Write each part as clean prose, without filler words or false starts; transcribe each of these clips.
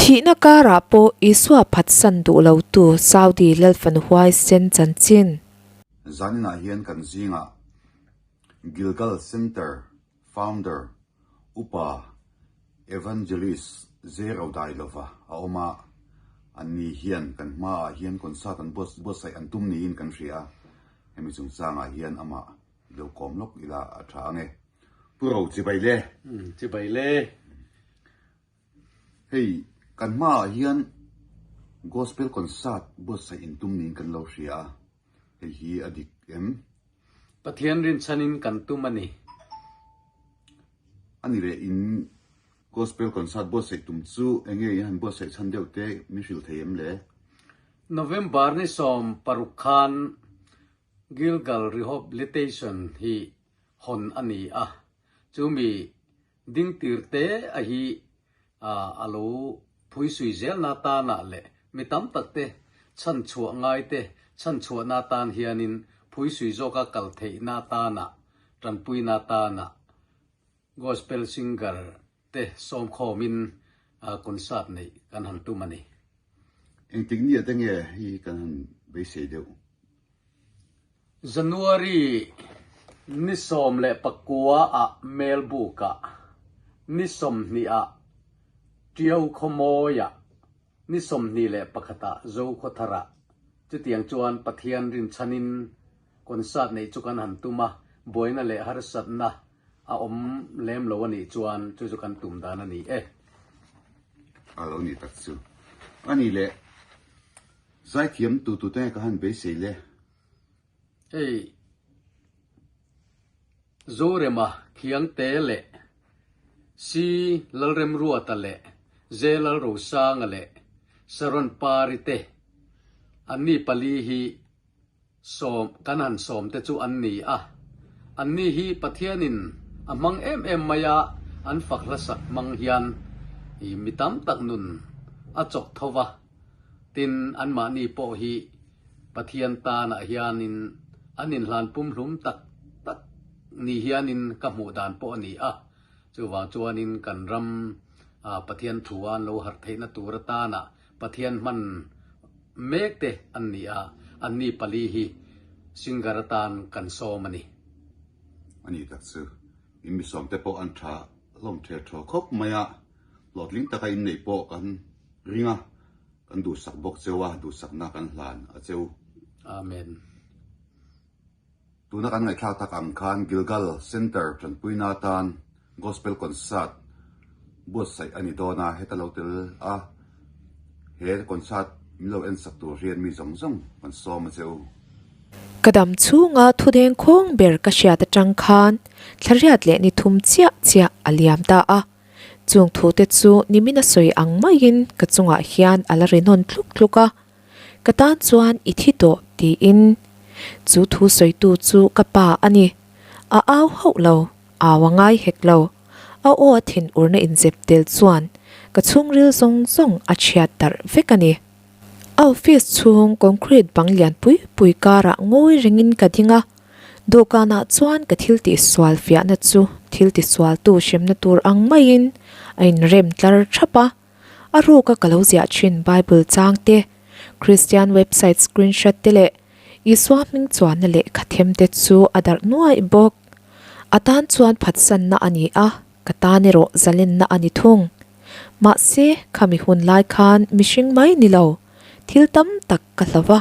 Thihna karah pawh Isua phatsan duh lotu Saudi Lalfanu huaisen chanchin. Zaninah hian kan zingah Gilgal Centre Founder Upa Evangelist Zero Dailova a awm a, anni hian kan hmaah hian concert an buatsaih an tum niin kan hria a, hemi chungchangah hian amah i lo kawm lawk ila a tha ang e. Pu Ro chibai le. Chibai le. Hei, kan hmaah hian Gospel Concert buatsaih in tum niin kan lo hria a, hei hi a dik em? Pathian rinchhanin kan tum a ni. A ni leh in Gospel Concert buatsaih tum chu eng nge in han buatsaih chhan deuh te min hrilh thei em le? November ni 16 khan Gilgal Rehabilitation hi hawn a ni a, chumi Dingtir te a hi a lo phuisui zelna atanah leh mi tam tak te chhanchhuah ngai te chhanchhuahna atan hianin phuisui zawka kal theihna atanah tanpuina atanah Gospel singer te sawmkhawmin concert neih kan han tum a ni. Engtik nia te nge hi kan han beisei deuh? January ni 19 ah Melbuk ah, ni 20 ah Tiau Khawmawi ah, ni 21 ah Zokhawthar ah chutiang chuan Pathian rinchhanin concert neih chu kan han tum a, buaina leh harsatna a awm lem lo a nih chuan chu chu kan tum dan a ni e. A lo nih tak chu a ni leh. Zaithiam tu tu te ka han beisei le. Hei Zorema Khiangte leh C Lalremruata leh J Lalrosanga leh Sharon Pari te anni pali hi Sawm, kan han sawm te chu an ni a. Anni hi Pathianin a hmang em em mai a, an fak hlasak hmang hian i mi tam tak nun a chawk tho va. Tin, anmahni pawh hi Pathian tanah hianin an inhlan pumhlum tak tak ni hianin ka hmuh dan pawh a ni a. Chuvang chuanin kan ram Pathian thu a an lo harh theihna tur atana Pathian hman mek te an ni a, anni pali hi singer atan kan sawm a ni. A ni tak chu, in mi sawmte pawh an tha hlawm the thaw khawp mai a, hlawhtling taka inneih pawh kan ring a, kan duhsak bawk cheu a, duhsakna kan hlan a cheu. Amen. Tuna kan ngaihthlak tak ang khan Gilgal Centre tanpuina atan Gospel Concert buatsaih a ni dawn a, heta lo tel a he concert min lo en sak tur hian mi zawng zawng kan sawm a che u. Ka dam chhunga thudeng khawng ber ka hriat atang khan thlariat leh ni thum chiah chiah a liam ta a, chung thute chu nimin a sawi ang maiin ka chungah hian a la ri nawn tluk tluk a. Ka tan chuan i thi tawh tiin chu thu sawitu chu ka pa a ni. A au hauh lo, au a ngai hek lo. A aw a thin urna inzep tel chuan ka chhungril zawng zawng a chhiat darh vek a ni. A office chhung concrete bang lian pui pui karah ngawi rengin ka ding a, dawhkanah chuan ka thil tihsual fiahna chu thil tisualtu hremna tur ang maiin a inrem tlar thap a. A ruka ka lo ziah thin Bible chang te, Kristian website screenshot te leh Isua hming chuanna lehkha them te chu a darh nuaih bawk. A tan chuan phatsanna a ni a, ka tan erawh zalenna a ni thung. Mahse, khami hun lai khan mihring mai ni lo, thil tam tak ka hlo va,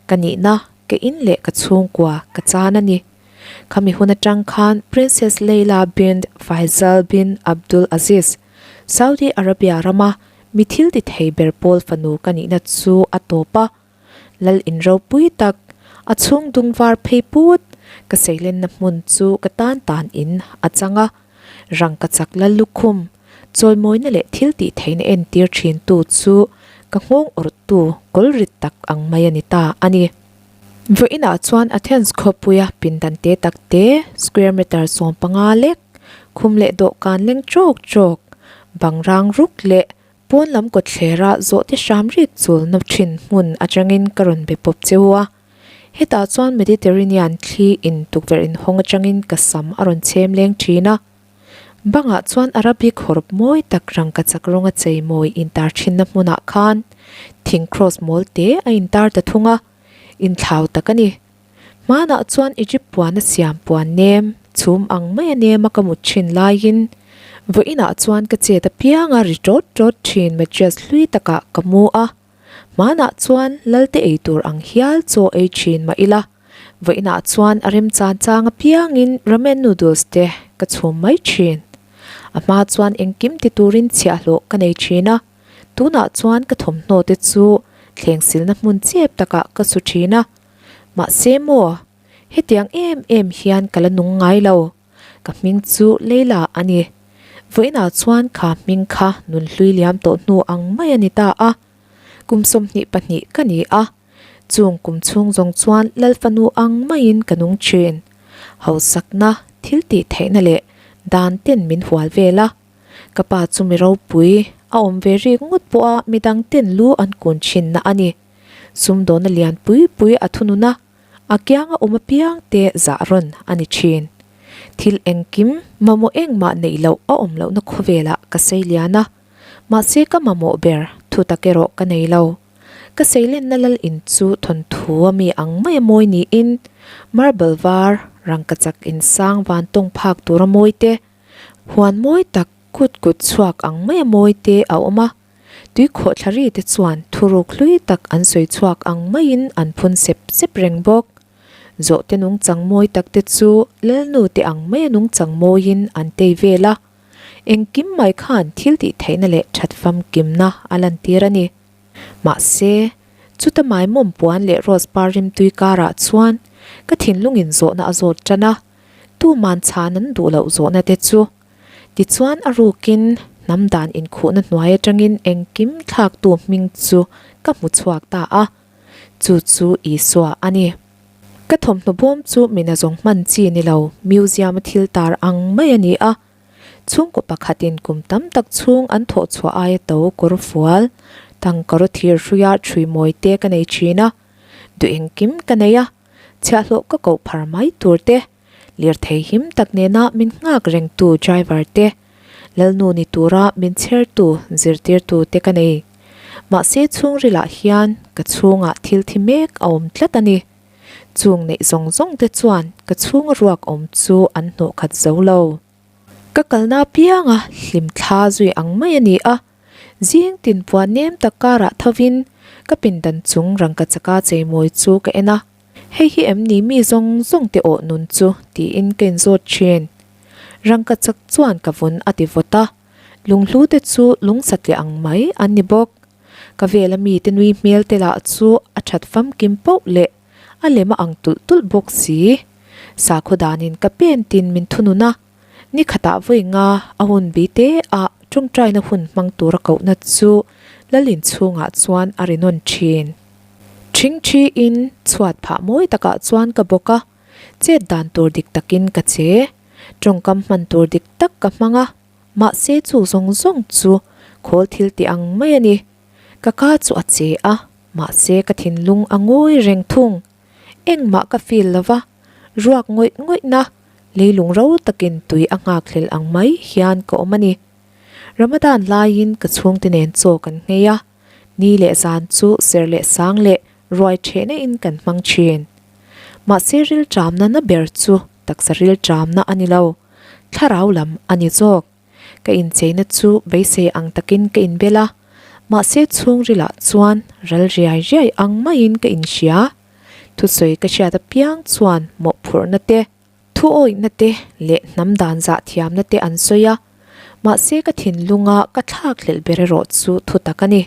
ka nihna, ka in leh ka chhungkua ka chan a ni. Khami hun atang khan Princess Leila bint Faisal bin Abdul Aziz, Saudi Arabia rama mi thil ti thei ber pawl fanu ka nihna chu a tawp a, Lal in ropui tak, a chhung dung var phei put, ka seilenna hmun chu ka tan tan in a chang a, rangka chak lal lukhum, chawimawina leh thil tih theihna entir thin tu chu ka nghawng awrhtu kawlrit tak ang mai a ni ta a ni. Vawiinah chuan Athens khawpuia pindan te tak te, square meter 15 lek, khum leh dawhkan leng trawk trawk, bang rang ruk leh pawn lam kawtthlera zawhte hram rik chulna thin hmun atangin ka rawn be pawp che u a. Hetah chuan Mediterranean thli in tukverh inhawng atangin ka sam a rawn chhem leng thin a. Bangah chuan Arabic hawrawp mawi tak rangkachak rawnga chei mawi intar thinna hmunah khan thing cross mawl te a intar ta thung a, inthlau tak a ni. Hmanah chuan Egypt puana siam puan nem chhum ang maia nema ka mut thin laiin vawiinah chuan ka chet apianga ri tawt tawt thin mattress hlui takah ka mu a. Hmanah chuan lalte ei tur ang hial chaw ei thin mah ila, vawiinah chuan a remchan chang apiangin ramen noodles te ka chhum mai thin. A hma chuan engkim ti turin chhiahhlawh ka nei thin a, tunah chuan ka thawmhnaw te chu thleng silna hmun chep takah ka su thin a. Mahse maw, hetiang em em hian ka la nung ngai lo. Ka hming chu Leila a ni. Vawiinah chuan kha hming kha nun hlui liam tawh hnu ang mai a ni ta a. Kum 22 ka ni a. Chung kum chhung zawng chuan Lalfanu ang maiin ka nung thin. Hausakna, thil tih theihna leh dan ten min hual vel a. Ka pa chu mi ropui, a awm ve rik ngawt pawha midang ten lu an kun thinna a ni. Sumdawna lian pui pui a thunun a. A kianga awm apiang te zah rawn a ni thin. Thil engkim mamawh engmah neih loh a awm lohna khawvelah ka sei lian a, mahse ka mamawh ber thu tak erawh ka nei lo. Ka seilenna lal in chu thawnthu a mi ang mai a mawi niin marble var rangkachak in sang van tawng phak tur a mawi te, huan mawi tak kut kut chhuak ang mai a mawi te a awm a. Tui khawhthla ri te chuan thuruk hlui tak an sawi chhuak ang maiin an phun sep sep reng bawk. Zawhte nungchang mawi tak te chu Lalnu te ang maia nungchang mawiin an tei vel a. Engkim mai khan thil tih theihna leh that famkimna a lantir a ni. Mahse, chuta maimawm puan leh rose par rimtui karah chuan ka thinlungin zawhna a zawt tan a, tuman chhan an duh loh zawhna te chu Tichuan a rukin hnam dan inkhuhna hnuai atangin engkim thlaktu hming chu ka hmu chhuak ta a, chu chu Isua a ni. Ka thawmhnaw bawm chu mina zawng hman chi ni lo, museum a thil tar ang mai a ni a. Chhungkaw pakhatin kum tam tak chhung an thawh chhuah aia to kawr fual, tangkaraw thir hruia ṭhui mawi te ka nei ṭhin a, duh engkim ka nei a, chhiahhlawh ka koh phar mai tur te, Lirthei him tak nena min nghak rengtu driver te, Lalnu ni tura min chhertu zirtirtu te ka nei. Mahse chhungrilah hian ka chhungah thil thi mek a awm tlat a ni. Chung neih zawng zawng te chuan ka chhunga ruak awm chu an hnawh khat zo lo. Ka kalna apianga hlim thla zui ang mai a ni a, zing tin puan nem tak karah thovin ka pindan chung rangkachaka cheimawi chu ka en a. Hei hi em ni mi zawng zawng te awh nun chu tiin ka inzawt thin. Rangkachak chuan ka vun a ti vawt a, lunghlu te chu lung satliah ang mai an ni bawk. Ka vela mite nui hmel te lah chu a that famkim poh leh a lem a ang tulh tulh bawk si. Sakhaw danin ka pen tin min thunun a, ni khatah vawi nga a hun bi te ah tawngtaina hun hmang tura kohna chu Lalin chhungah chuan a ri nawn thin. Ṭhingṭhi in chhuat phah mawi takah chuan ka bawk a, chet dan tur dik takin ka che. Ṭawngkam hman tur dik tak ka hmang a, mahse chu zawng zawng chu khawl thil tih ang mai a ni. Ka ka chu a che a, mahse ka thinlung a ngawi reng thung. Engmah ka feel lo va, ruak ngawih ngawihna leilung ro takin tui a nghakhlel ang mai hian ka awm a ni. Ramadan laiin ka chhungte nen chaw kan nghei a. Ni leh zan chu ser leh sang leh ruai thehna in kan hmang thin. Mahse rilṭamna na ber chu taksa rilṭamna a ni lo, thlarau lam a ni zawk. Ka incheina chu beisei ang takin ka inbel a, mahse chhungrilah chuan ral riai riai ang maiin ka inhria. Thusawi ka hriat apiang chuan mawhphurhna te, Thu awihna te leh hnam dan zah thiamna te an sawi a, mahse ka thinlunga ka thlak hlelh ber erawh chu thu tak a ni.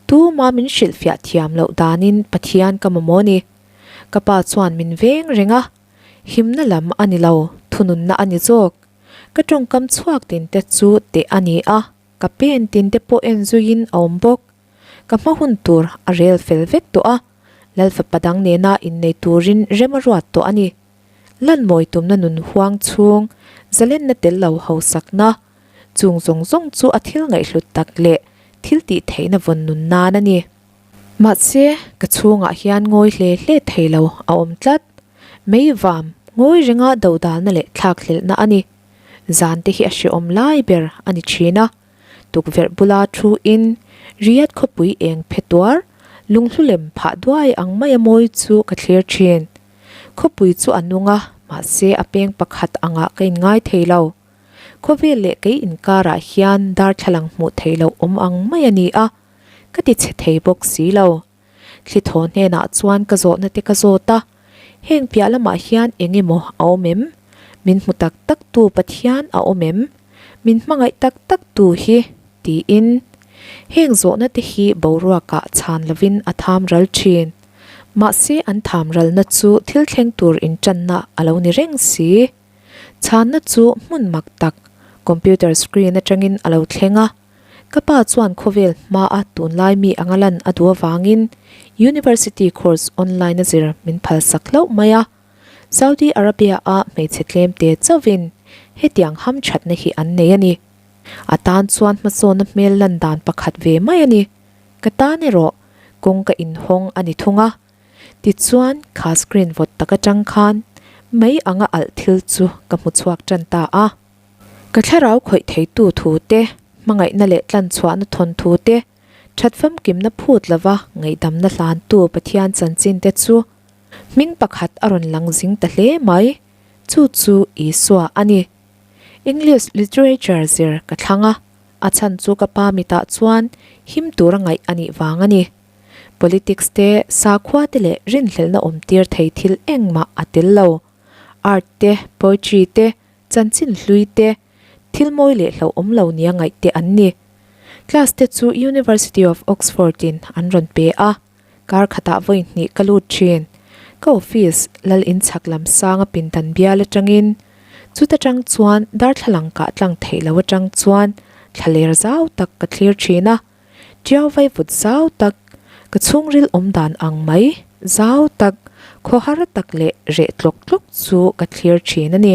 Tuma min hrilhfiah thiam loh danin Pathian ka mamawh ni. Ka pa chuan min veng reng a, himna lam a ni lo, thununna a ni zawk. Ka tawngkam chhuak tin te chu teh a ni a, ka pen tin te pawh en zuiin a awm bawk. Ka hma hun tur a rel fel vek tawh a, Lalfapa dang nena innei turin rem a ruat tawh a ni. Lanmawi tumna nun huang chhung, zalenna tel lo hausakna, chung zawng zawng chu a thil ngaihhlut tak leh thil tih theihna vawn nun nan a ni. Mahse, ka chhungah hian ngawi hle hle thei lo a awm tlat. Mei vam, ngawi renga dodalna leh thlakhlelhna a ni. Zan te hi a hrehawm lai ber a ni thin a. Tukverh bula thu in Riyadh khawpui eng phe tuar, lunghlu lem phah duai ang maia mawi chu ka thlir thin. Khawpui chu a nung a, mahse a peng pakhat angah ka inngai thei lo. Khawvel leh kei inkarah hian darthlalang hmuh theih loh awm ang mai a ni a, ka ti chhe thei bawk si lo. Thli thaw hnenah chuan ka zawhna te ka zawt a, heng piah lamah hian eng emaw a awm em? Min hmu tak tak tu Pathian a awm em? Min hmangaih tak tak tu hi? tiin heng zawhna te hi boruakah chhan lovin a tham ral thin. Mahse an tham ralna chu thil thleng tur intanna a lo ni reng si. Chhanna chu hmun mak tak computer screen atangin a lo thleng a. Ka pa chuan khawvel hmaa tunlai mi anga lan a duh avangin University course online a zir min phalsak hlauh mai a. Saudi Arabia-a hmeichhe tlemte chauhin hetiang hamthatna hi an nei a ni. A tan chuan hmasawnna hmel lan dan pakhat ve mai a ni. Ka tan erawh kawng ka inhawng a ni thung a. Tichuan kha screen vawt tak atang khan mei anga alh thil chu ka hmu chhuak tan ta a. Ka thlarau khawih theitu thu te, hmangaihna leh tlanchhuahna thawnthu te, that famkimna phut lova ngaihdamna hlantu Pathian chanchin te chu hming pakhat a rawn lang zing ta hle mai, chu chu Isua a ni. English literature zir ka thlang a, a chhan chu ka pa mitah chuan him tura ngaih a nih vang a ni. Politics te, sakhua te leh rinhlelhna awmtir thei thil engmah a tel lo. Art te, poetry te, chanchin hlui te, thil mawi leh hlauhawm lo nia ngaih te an ni. Class te chu University of Oxford in an rawn pe a, kar khatah vawi hnih ka lut thin. Ka office lal in chhak lam sanga pindan bial atangin, chuta tang chuan darthlalang kah tlang theih lo atang chuan thlaler zau tak ka thlir thin a. Tiau vaivut zau tak, ka chhungril awm dan ang mai, zau tak, khawhar tak leh reh tlawk tlawk chu ka thlir thin a ni.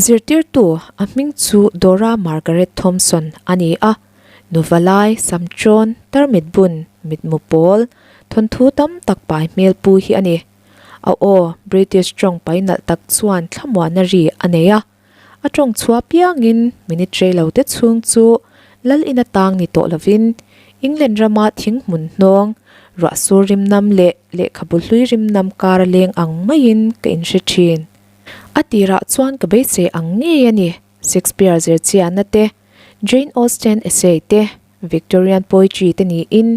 Zirtirtu, a hming chu Dora Margaret Thompson a ni a, nuva lai, samchawn, tarmit bun, mitmu pawl, thawnthu tam tak pai hmel pu hi a ni. A aw, British tawng pai nalh tak chuan thlamuahna ri a nei a. A tawng chhuah piangin minute rei lo te chhung chu lal ina tang ni tawh lovin England rama thing hmun hnawng, ruah sur rim nam leh lehkhabu hlui rim nam kar a leng ang maiin ka inhre thin. A tirah chuan ka beisei ang ngei a ni, Shakespeare zirchiahna te, Jane Austen essay te, Victorian poetry te niin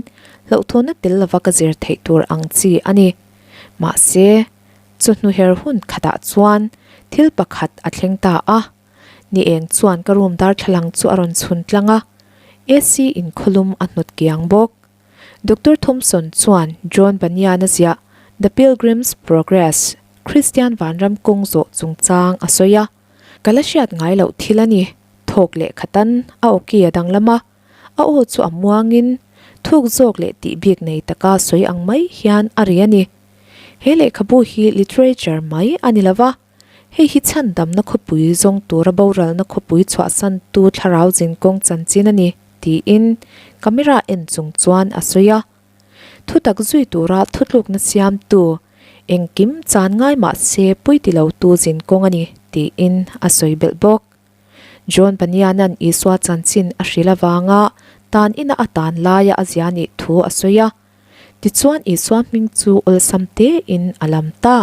hlauhthawnna tel lova ka zir theih tur ang chi a ni. Mahse, Chawhnu her hun khatah chuan thil pakhat a thleng ta a, ni eng chuan ka room darthlalang chu a rawn chhun tlang a, AC in khawlum a hnawt kiang bawk. Doctor Thompson chuan John Bunyan-a ziah The Pilgrim's Progress, Kristian Vanram kawng zawh chungchang a sawi a, Ka la hriat ngai loh thil a ni, thawk leh khatan a awki a danglam a, a aw chu a muangin thuk zawk leh tih bik nei taka sawi ang mai hian a ri a ni. He lehkhabu hi literature mai a ni lo va, hei hi chhandamna khawpui zawng tura boralna khawpui chhuahsantu thlarau zinkawng chanchin a ni, tiin camera en chung chuan a sawi a. Thutak zui tura thutlukna siamtu engkim chan ngai mah se pui ti lotu zinkawng a ni, tiin a sawi belh bawk. John Bunyan-a'n Isua chanchin a hrilh avanga tan ina a tan laia a zia nih thu a sawi a. Tichuan Isua hming chu awlsam tein a lam ta.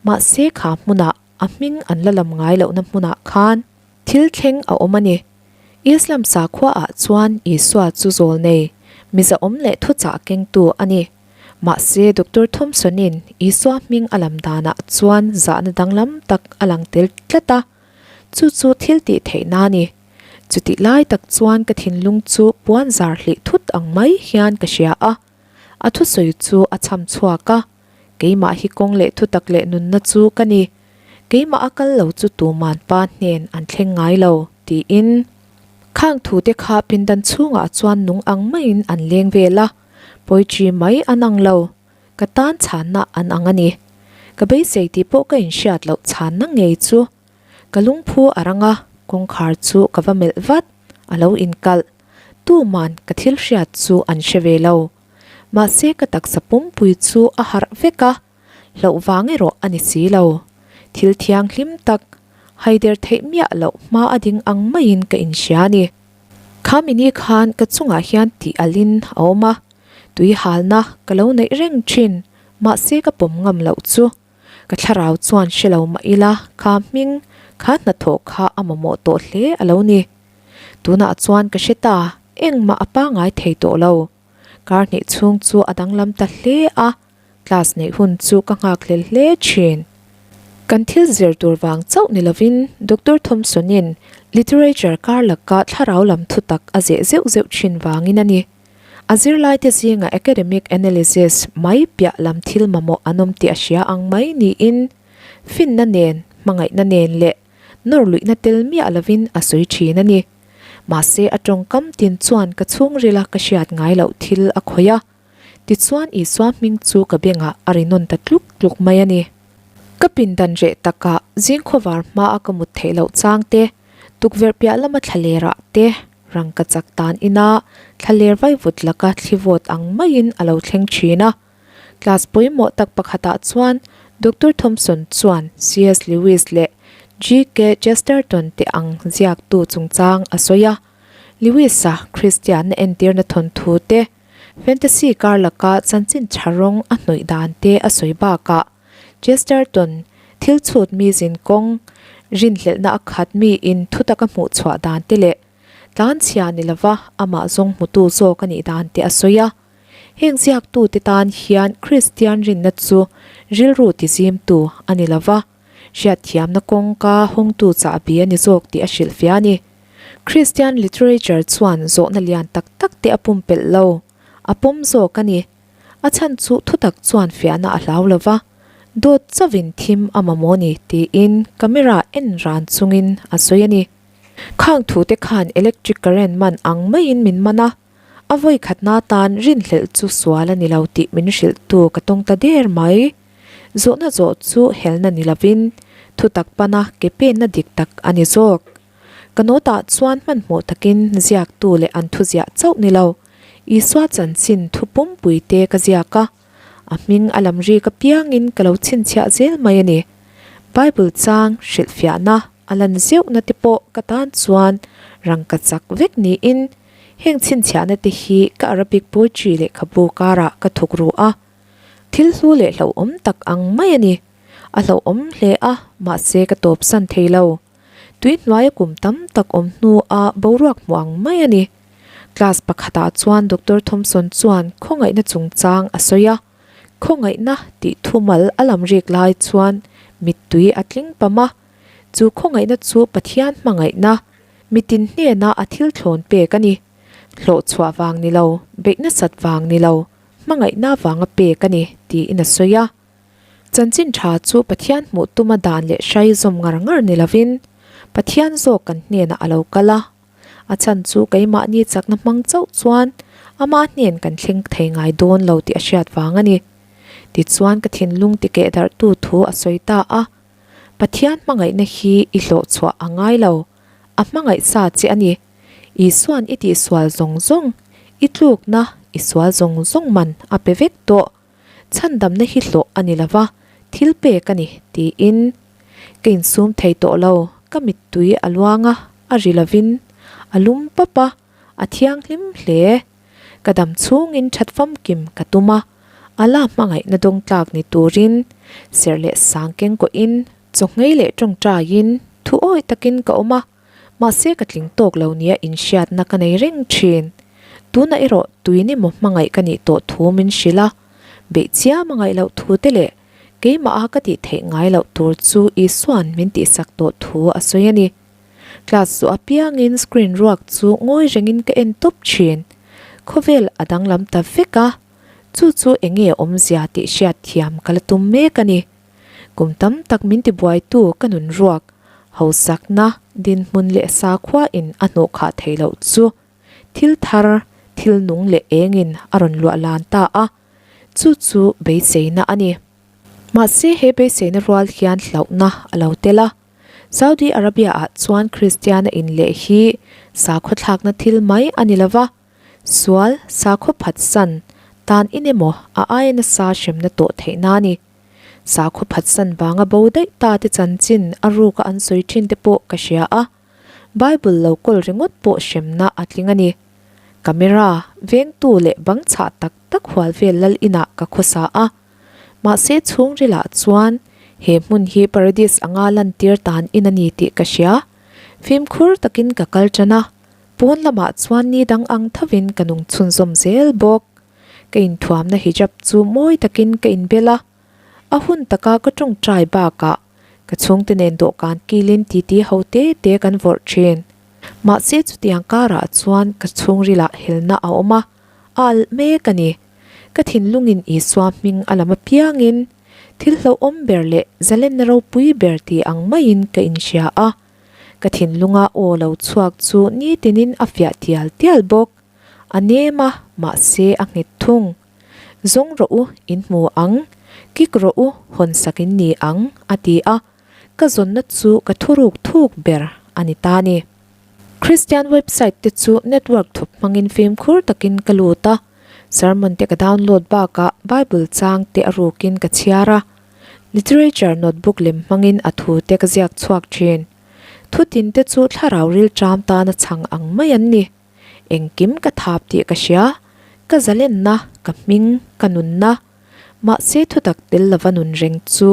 Mahse kha hmunah a hming an la lam ngai lohna hmunah khan thil thleng a awm a ni. Islam sakhuaah chuan Isua chu zawl nei, mizaawm leh thuchah kengtu a ni. Mahse Doctor Thompson-in Isua hming a lam danah chuan zahna danglam tak a lang tel tlat a. Chu chu thil tih theihna a ni. Chutih lai tak chuan ka thinlung chu puan zar hlih thut ang mai hian ka hria a. A thusawi chu a chham chhuak a, Keimah hi kawng leh thutak leh nunna chu ka ni. Keimah a kal lo chu tuman pa hnen an thleng ngai lo, tiin. Khang thute kha pindan chhungah chuan nung ang maiin an leng vel a, poetry mai an ang lo. Ka tan chhanna an ang a ni. Ka beisei tih pawh ka inhriat loh chhanna ngei chu. Ka lungphu a rang a, kawngkhar chu ka va melh vat, a lo inkalh. Tuman ka thil hriat chu an hre ve lo. Mahse ka taksa pumpui chu a harh vek a, hlauh vang erawh a ni si lo. Thil thianghlim tak. Haider theih miah loh hma a ding ang maiin ka inhria a ni. Kha mini khan ka chungah hian tih alin a awm a, tui halna ka lo neih reng thin, mahse ka pawm ngam loh chu. Ka thlarau chuan hre lo mah ila kha hming, kha hnathawh kha a mamawh tawh hle a lo ni. Tunah chuan ka hre ta, engmah a pangai thei tawh lo. Kar hnih chhung chu a danglam ta hle a, class neih hun chu ka nghak hlel hle thin. Kan thil zir tur vang chauh ni lovin Doctor Thompson-in literature kar laka thlarau lam thutak a zeh zeuh zeuh thin vangin a ni. A zirlaite zinga academic analysis mai piah lam thil mamawh an awm tih a hria ang mai niin finna nen, hmangaihna nen leh nawr luihna tel miah lovin a sawi thin a ni. Mahse a tawngkam tin chuan ka chhungrila ka hriat ngai loh thil a khawih a. Tichuan Isua hming chu ka bengah a ri nawn ta tluk tluk mai a ni. Ka pindan reh takah zing khawvar hmaa ka mut theih loh chang te, tukverh piah lama thlalerah te, rangka chak tan ina thlaler vaivut laka thli vawt ang maiin a lo thleng thin a. Class pawimawh tak pakhatah chuan Doctor Thompson chuan CS Lewis leh GK Chesterton te ang ziaktu chungchang a sawi a. Lewis-a Kristianna entirna thawnthu te, fantasy kar laka chanchin tha rawng a hnawih dan te a sawi bakah Chesterton thil chhut mi zin kawng rinhlelhna a khat miin thutak a hmuh chhuah dan te leh tlanchhia ni lova amah zawng hmutu zawk a nih dan te a sawi a. Heng ziaktute tan hian Kristian rinna chu rilru tizimtu a ni lova, hriatthiamna kawngka hawngtu chahbi a ni zawk tih a hrilhfiah a ni. Kristian literature chuan zawhna lian tak tak te a pumpelh lo, a pawm zawk a ni. A chhan chu thutak chuan fiahna a hlau lova, dawt chauhin thim a mamawh ni tiin camera en ran chungin a sawi a ni. Khang thute khan electric current man ang maiin min man a, A vawi khatna tan rinhlelh chu sual a ni lo tih min hrilhtu ka tawng ta der mai. Zawhna zawh chu helna ni lovin thutak pana ke penna dik tak a ni zawk. Ka nawtah chuan hmanhmawh takin ziaktu leh an thuziah chauh ni lo, Isua chanchin thu pumpui te ka ziak a, a hming a lam rik apiangin ka lo chhinchhiah zel mai a ni. Bible chang hrilhfiahna a lan zeuhna te pawh ka tan chuan rangka chak vek niin Heng chhinchhiahna te hi ka Arabic poetry lehkhabu karah ka thuk ru a, thil hlu leh hlauhawm tak ang mai a ni. A hlauhawm hle a, mahse ka tawpsan thei lo. Tui hnuaia kum tam tak awm hnua boruak hmu ang mai a ni. Class pakhatah chuan Doctor Thompson chuan khawngaihna chungchang a sawi a, khawngaihna tih thumal a lam rik lai chuan mittui a tling pam a, chu khawngaihna chu Pathian hmangaihna, Mitin hnena a thil thlawn pek a ni. Hlawh chhuah vang ni lo, beih nasat vang ni lo, hmangaihna vanga pek a ni, tiin a sawi a. Chanchin tha chu Pathian hmuh tuma dan leh hrai zawm ngar ngar ni lovin, Pathian zawk kan hnenah a lo kal a. A chhan chu keimahni chakna hmang chauh chuan ama hnen kan thleng thei ngai dawn lo tih a hriat vang a ni. Tichuan ka thinlung tikeh darhtu thu a sawi ta a. Pathian hmangaihna hi i hlawh chhuah a ngai lo, a hmangaih sa che a ni. Isuan i tihsual zawng zawng, i tlukna, i sual zawng zawng man a pe vek tawh. Chhandamna hi hlawh a ni lova, thil pek a ni, tiin. Ka insum thei tawh lo, ka mittui a luang a, a ri lovin a lum pap a, a thianghlim hle. Ka dam chhungin that famkim ka tum a, Allah hmangaihna dawng tlak ni turin serh leh sang keng kawhin chawhngei leh tawngtaiin thu awi takin ka awm a, mahse ka tling tawk lo nia inhriatna ka nei reng thin. Tunah erawh tuin emaw hmangaih ka nih tawh thu min hrilh a, beih chiam a ngaih loh thu te leh keimah a ka tih theih ngai loh tur chu Isua'n min tihsak tawh thu a sawi a ni. Class zawh apiangin screen ruak chu ngawi rengin ka en tawp thin. Khawvel a danglam ta vek a, chu chu eng nge awmzia tih hriat thiam ka la tum mek a ni. Kum tam tak min tibuaitu ka nun ruak, hausakna, dinhmun leh sakhua in a hnawh khah theih loh chu thil thar, thil nung leh engin a rawn luah lan ta a, chu chu beiseina a ni. Mahse he beiseina rual hian hlauhna a lo tel a. Saudi Arabia-ah chuan Kristiana inleh hi sakhaw thlakna thil mai a ni lova, sual sakhaw phatsan tan in emaw a aia nasa hremna tawh theihna a ni. Sakhaw phatsan vanga bo daih ta te chanchin a ruka an sawi thin te pawh ka hria a, Bible lo kawl ringawt pawh hremna a tling a ni. Camera, vengtu leh bang chhah tak tak hual vel lal inah ka khawsa a. Mahse chhungrilah chuan he hmun hi paradis anga lantir tan in a ni tih ka hria. Fimkhur takin ka kal tan a, pawn lamah chuan ni dang ang thovin ka nung chhunzawm zel bawk. Ka inthuamna hijab chu mawi takin ka inbel a, a hun taka ka tawngtai bakah ka chhungte nen dawhkan kilin titi ho te te kan vawrh thin. Mahse chutiang karah chuan ka chhungrilah helna a awm a, a alh mek a ni. Ka thinlungin Isua hming a lam apiangin thil hlauhawm ber leh zalenna ropui ber ti ang maiin ka inhria a. Ka thinlunga aw lo chhuak chu nitinin a fiah tial tial bawk. A nem a, mahse a nghet thung. Zawng rawh u, in hmu ang. Kik rawh u, hawn sak in ni ang, a ti a. Ka zawnna chu ka thuruk thuk ber a ni ta ni. Kristian website te chu network thup hmangin fimkhur takin ka lut a, sermon te ka download bakah Bible chang te a rukin ka chhiar a, literature notebook lem hmangin a thu te ka ziak chhuak thin. Thutin te chu thlarau rilṭam tana chhang ang mai an ni. Engkim ka thap tih ka hria, ka zalenna, ka hming, ka nunna. Mahse thutak tel lova nun reng chu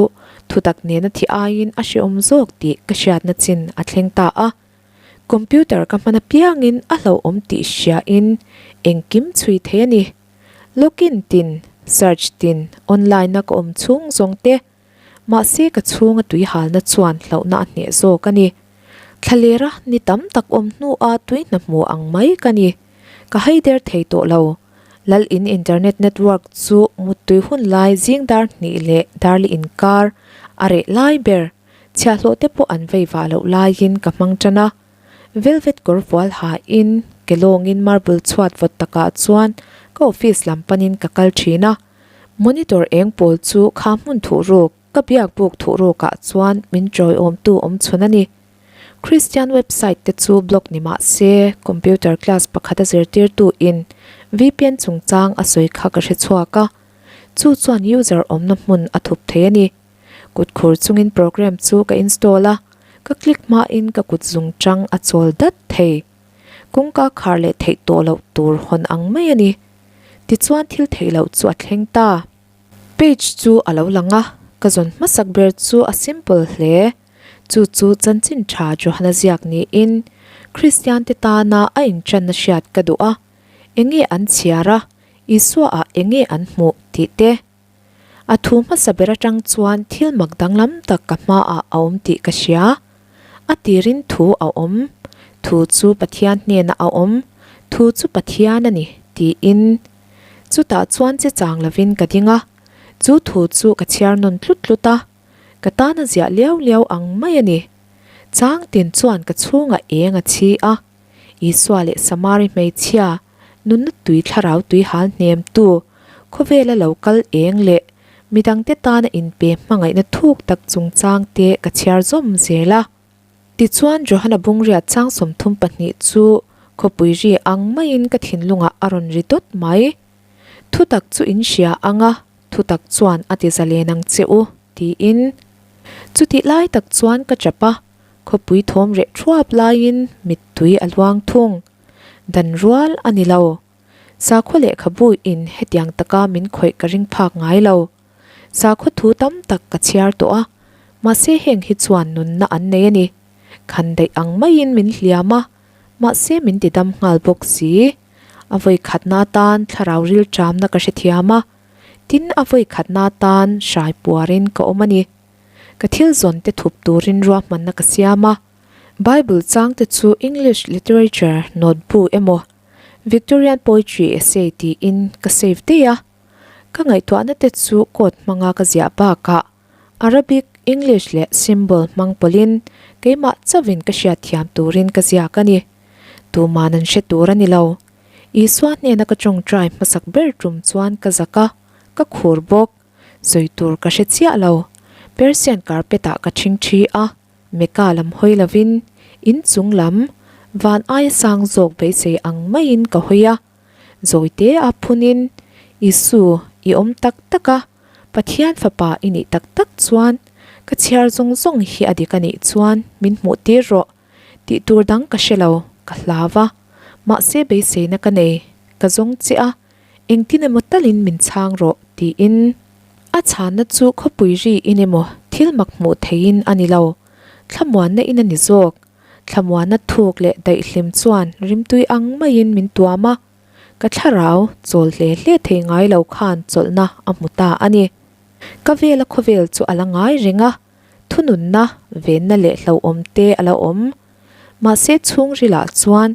thutak nena thi aiin a hrehawm zawk tih ka hriatna chin a thleng ta a. Computer ka hman apiangin a hlauhawm tih hriain engkim chhui thei a ni. Login tin, search tin, online-a ka awm chhung zawng te, Mahse ka chhunga tui halna chuan hlauhna a hneh zawk a ni. Thlalera ni tam tak awm hnua tui hna hmu ang mai ka ni. Ka hai der thei tawh lo. Lal in internet network chu muttui hun lai zing dar hnih leh darli inkar a reh lai ber chhiahhlawh te pawh an vei vah loh laiin ka hmang tan a. Velvet kawr fual hain ke lawngin marble chhuat vawt takah chuan ka office lam panin ka kal thin a. Monitor eng pawl chu kha hmun thuh ruk, ka biak buk thuh rukah chuan min tawiawmtu awm chhun a ni. Christian website te chu blog ni mah se, computer class pakhat a zirtirtu in VPN chungchang a sawi kha ka hre chhuak a. Chu chuan user awmna hmun a thup thei a ni. Kut khur chungin program chu ka install a, ka click hmain ka kut zung chang a chawl dat thei. Kawngka khar leh theih tawh loh tur hawn ang mai a ni. Tichuan thil theih loh chu a thleng ta. Page chu a lo lang a, ka zawn hmasak ber chu a simple hle. Chu chu chanchin tha Johana ziak niin Kristian te tana a inṭanna hriat ka duh a, enge an chhiar a, Isua ah enge an hmuh tih te. A thu hmasa ber atang chuan thil mak danglam tak ka hmaah a awm tih ka hria. A tirin thu a awm, thu chu Pathian hnenah a awm, thu chu Pathian a ni, tiin. Chutah chuan che chang lovin ka ding a, chu thu chu ka chhiar nawn tlut tlut a, ka tan a ziah liau liau ang mai a ni. Chang tin chuan ka chhungah eng a chhi a, Isua leh Samari hmeichhia, nunna tui thlarau tui hal hnemtu, khawvela lo kal eng leh midangte tana inpe hmangaihna thuk tak chungchang te ka chhiar zawm zel a. Tichuan Johana Bungriat chang 32 chu khawpui ri ang maiin ka thinlungah a rawn ri dawt mai. Thutak chu in hria ang a, thutak chuan a ti zalen ang che u, tiin. Chutih lai tak chuan ka chap a, khawpui thawm reh thuap laiin mittui a luang thung. Dan rual a ni lo. Sakhaw lehkhabu in hetiang taka min khawih ka ring phak ngai lo. Sakhaw thu tam tak ka chhiar tawh a, mahse heng hi chuan nunna an nei a ni. Khan daih ang maiin min hliam a, mahse min ti dam nghal bawk si. A vawi khatna atan thlarau rilṭamna ka hrethiam a, tin a vawi khatna atan hrai puarin ka awm a ni. Ka thil zawn te thup turin ruahmanna ka siam a. Bible changte chu English literature note bu emaw Victorian poetry essay tiin ka save daih a. Ka ngaihtuahna te chu code hmanga ka ziah bakah Arabic, English leh symbol hmang pawlhin keimah chauhin ka hriatthiam turin ka ziak a ni. Tuman an hre tur a ni lo. Isua hnena ka tawngtai hmasak ber tum chuan ka zak a, ka khur bawk. Sawi tur ka hre chiah lo. Persian carpet ah ka ṭhing ṭhi a. Mecca lam hawi lovin in chung lam van aia sang zawk beisei ang maiin ka hawi a. Zawite a phunin, Isu, i awm tak tak a. Pathian fapa i nih tak tak chuan ka chhiar zawng zawng hi a dik a nih chuan min hmuh tir rawh. Tih tur dang ka hre lo, ka hlau a. Mahse beiseina ka nei, ka zawng che a, engtin emaw talin min chhang rawh tiin. A chhanna chu khawpui ri in emaw thil mak hmuh theihin a ni lo, thlamuanna in a ni zawk. Thlamuanna thuk leh daihhlim chuan rimtui ang maiin min tuam a, ka thlarau chawl hle hle thei ngai lo khan chawlhna a hmu ta a ni. Ka vela khawvel chu a la ngai reng a, thununna, venna leh hlauhawm te a la awm. Mahse chhungrilah chuan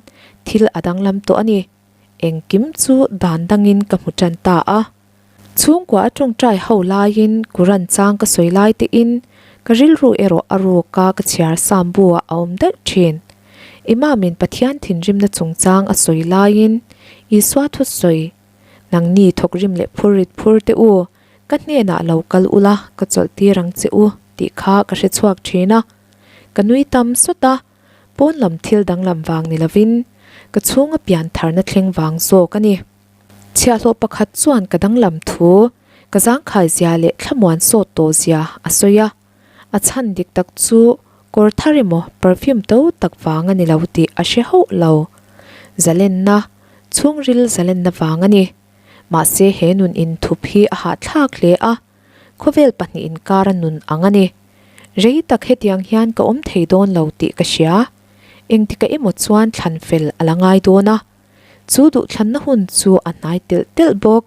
thil a danglam tawh a ni. Engkim chu dan dangin ka hmu tan ta a. Chhungkua a tawngtai ho laiin Quran chang ka sawi lai tein ka rilru erawh a ruka ka chhiar sam buah a awm daih thin. Imam in Pathian thinrimna chungchang a sawi laiin Isua thusawi, Nangni thawkrim leh phurrit phur teh u, ka hnenah lo kal ula ka chawlh tir ang che u tih kha ka hre chhuak thin a. Ka nui tam sawt a, pawn lam thil danglam vang ni lovin ka chhunga pian tharna thleng vang zawk a ni. Chhiahhlawh pakhat chuan ka danglam thu, ka zangkhai zia leh thlamuan sawt tawh zia a sawi a. A chhan dik tak chu kawr thar emaw perfume to tak vang a ni lo tih a hre hauh lo. Zalenna, chhungril zalenna vang a ni. Mahse he nun inthup hi a hahthlak hle a, khawvel pahnih inkara nun ang a ni. Rei tak hetiang hian ka awm thei dawn lo tih ka hria. Engtikah emaw chuan thlan fel a la ngai dawn a. Chu duhthlanna hun chu a hnai telh telh bawk.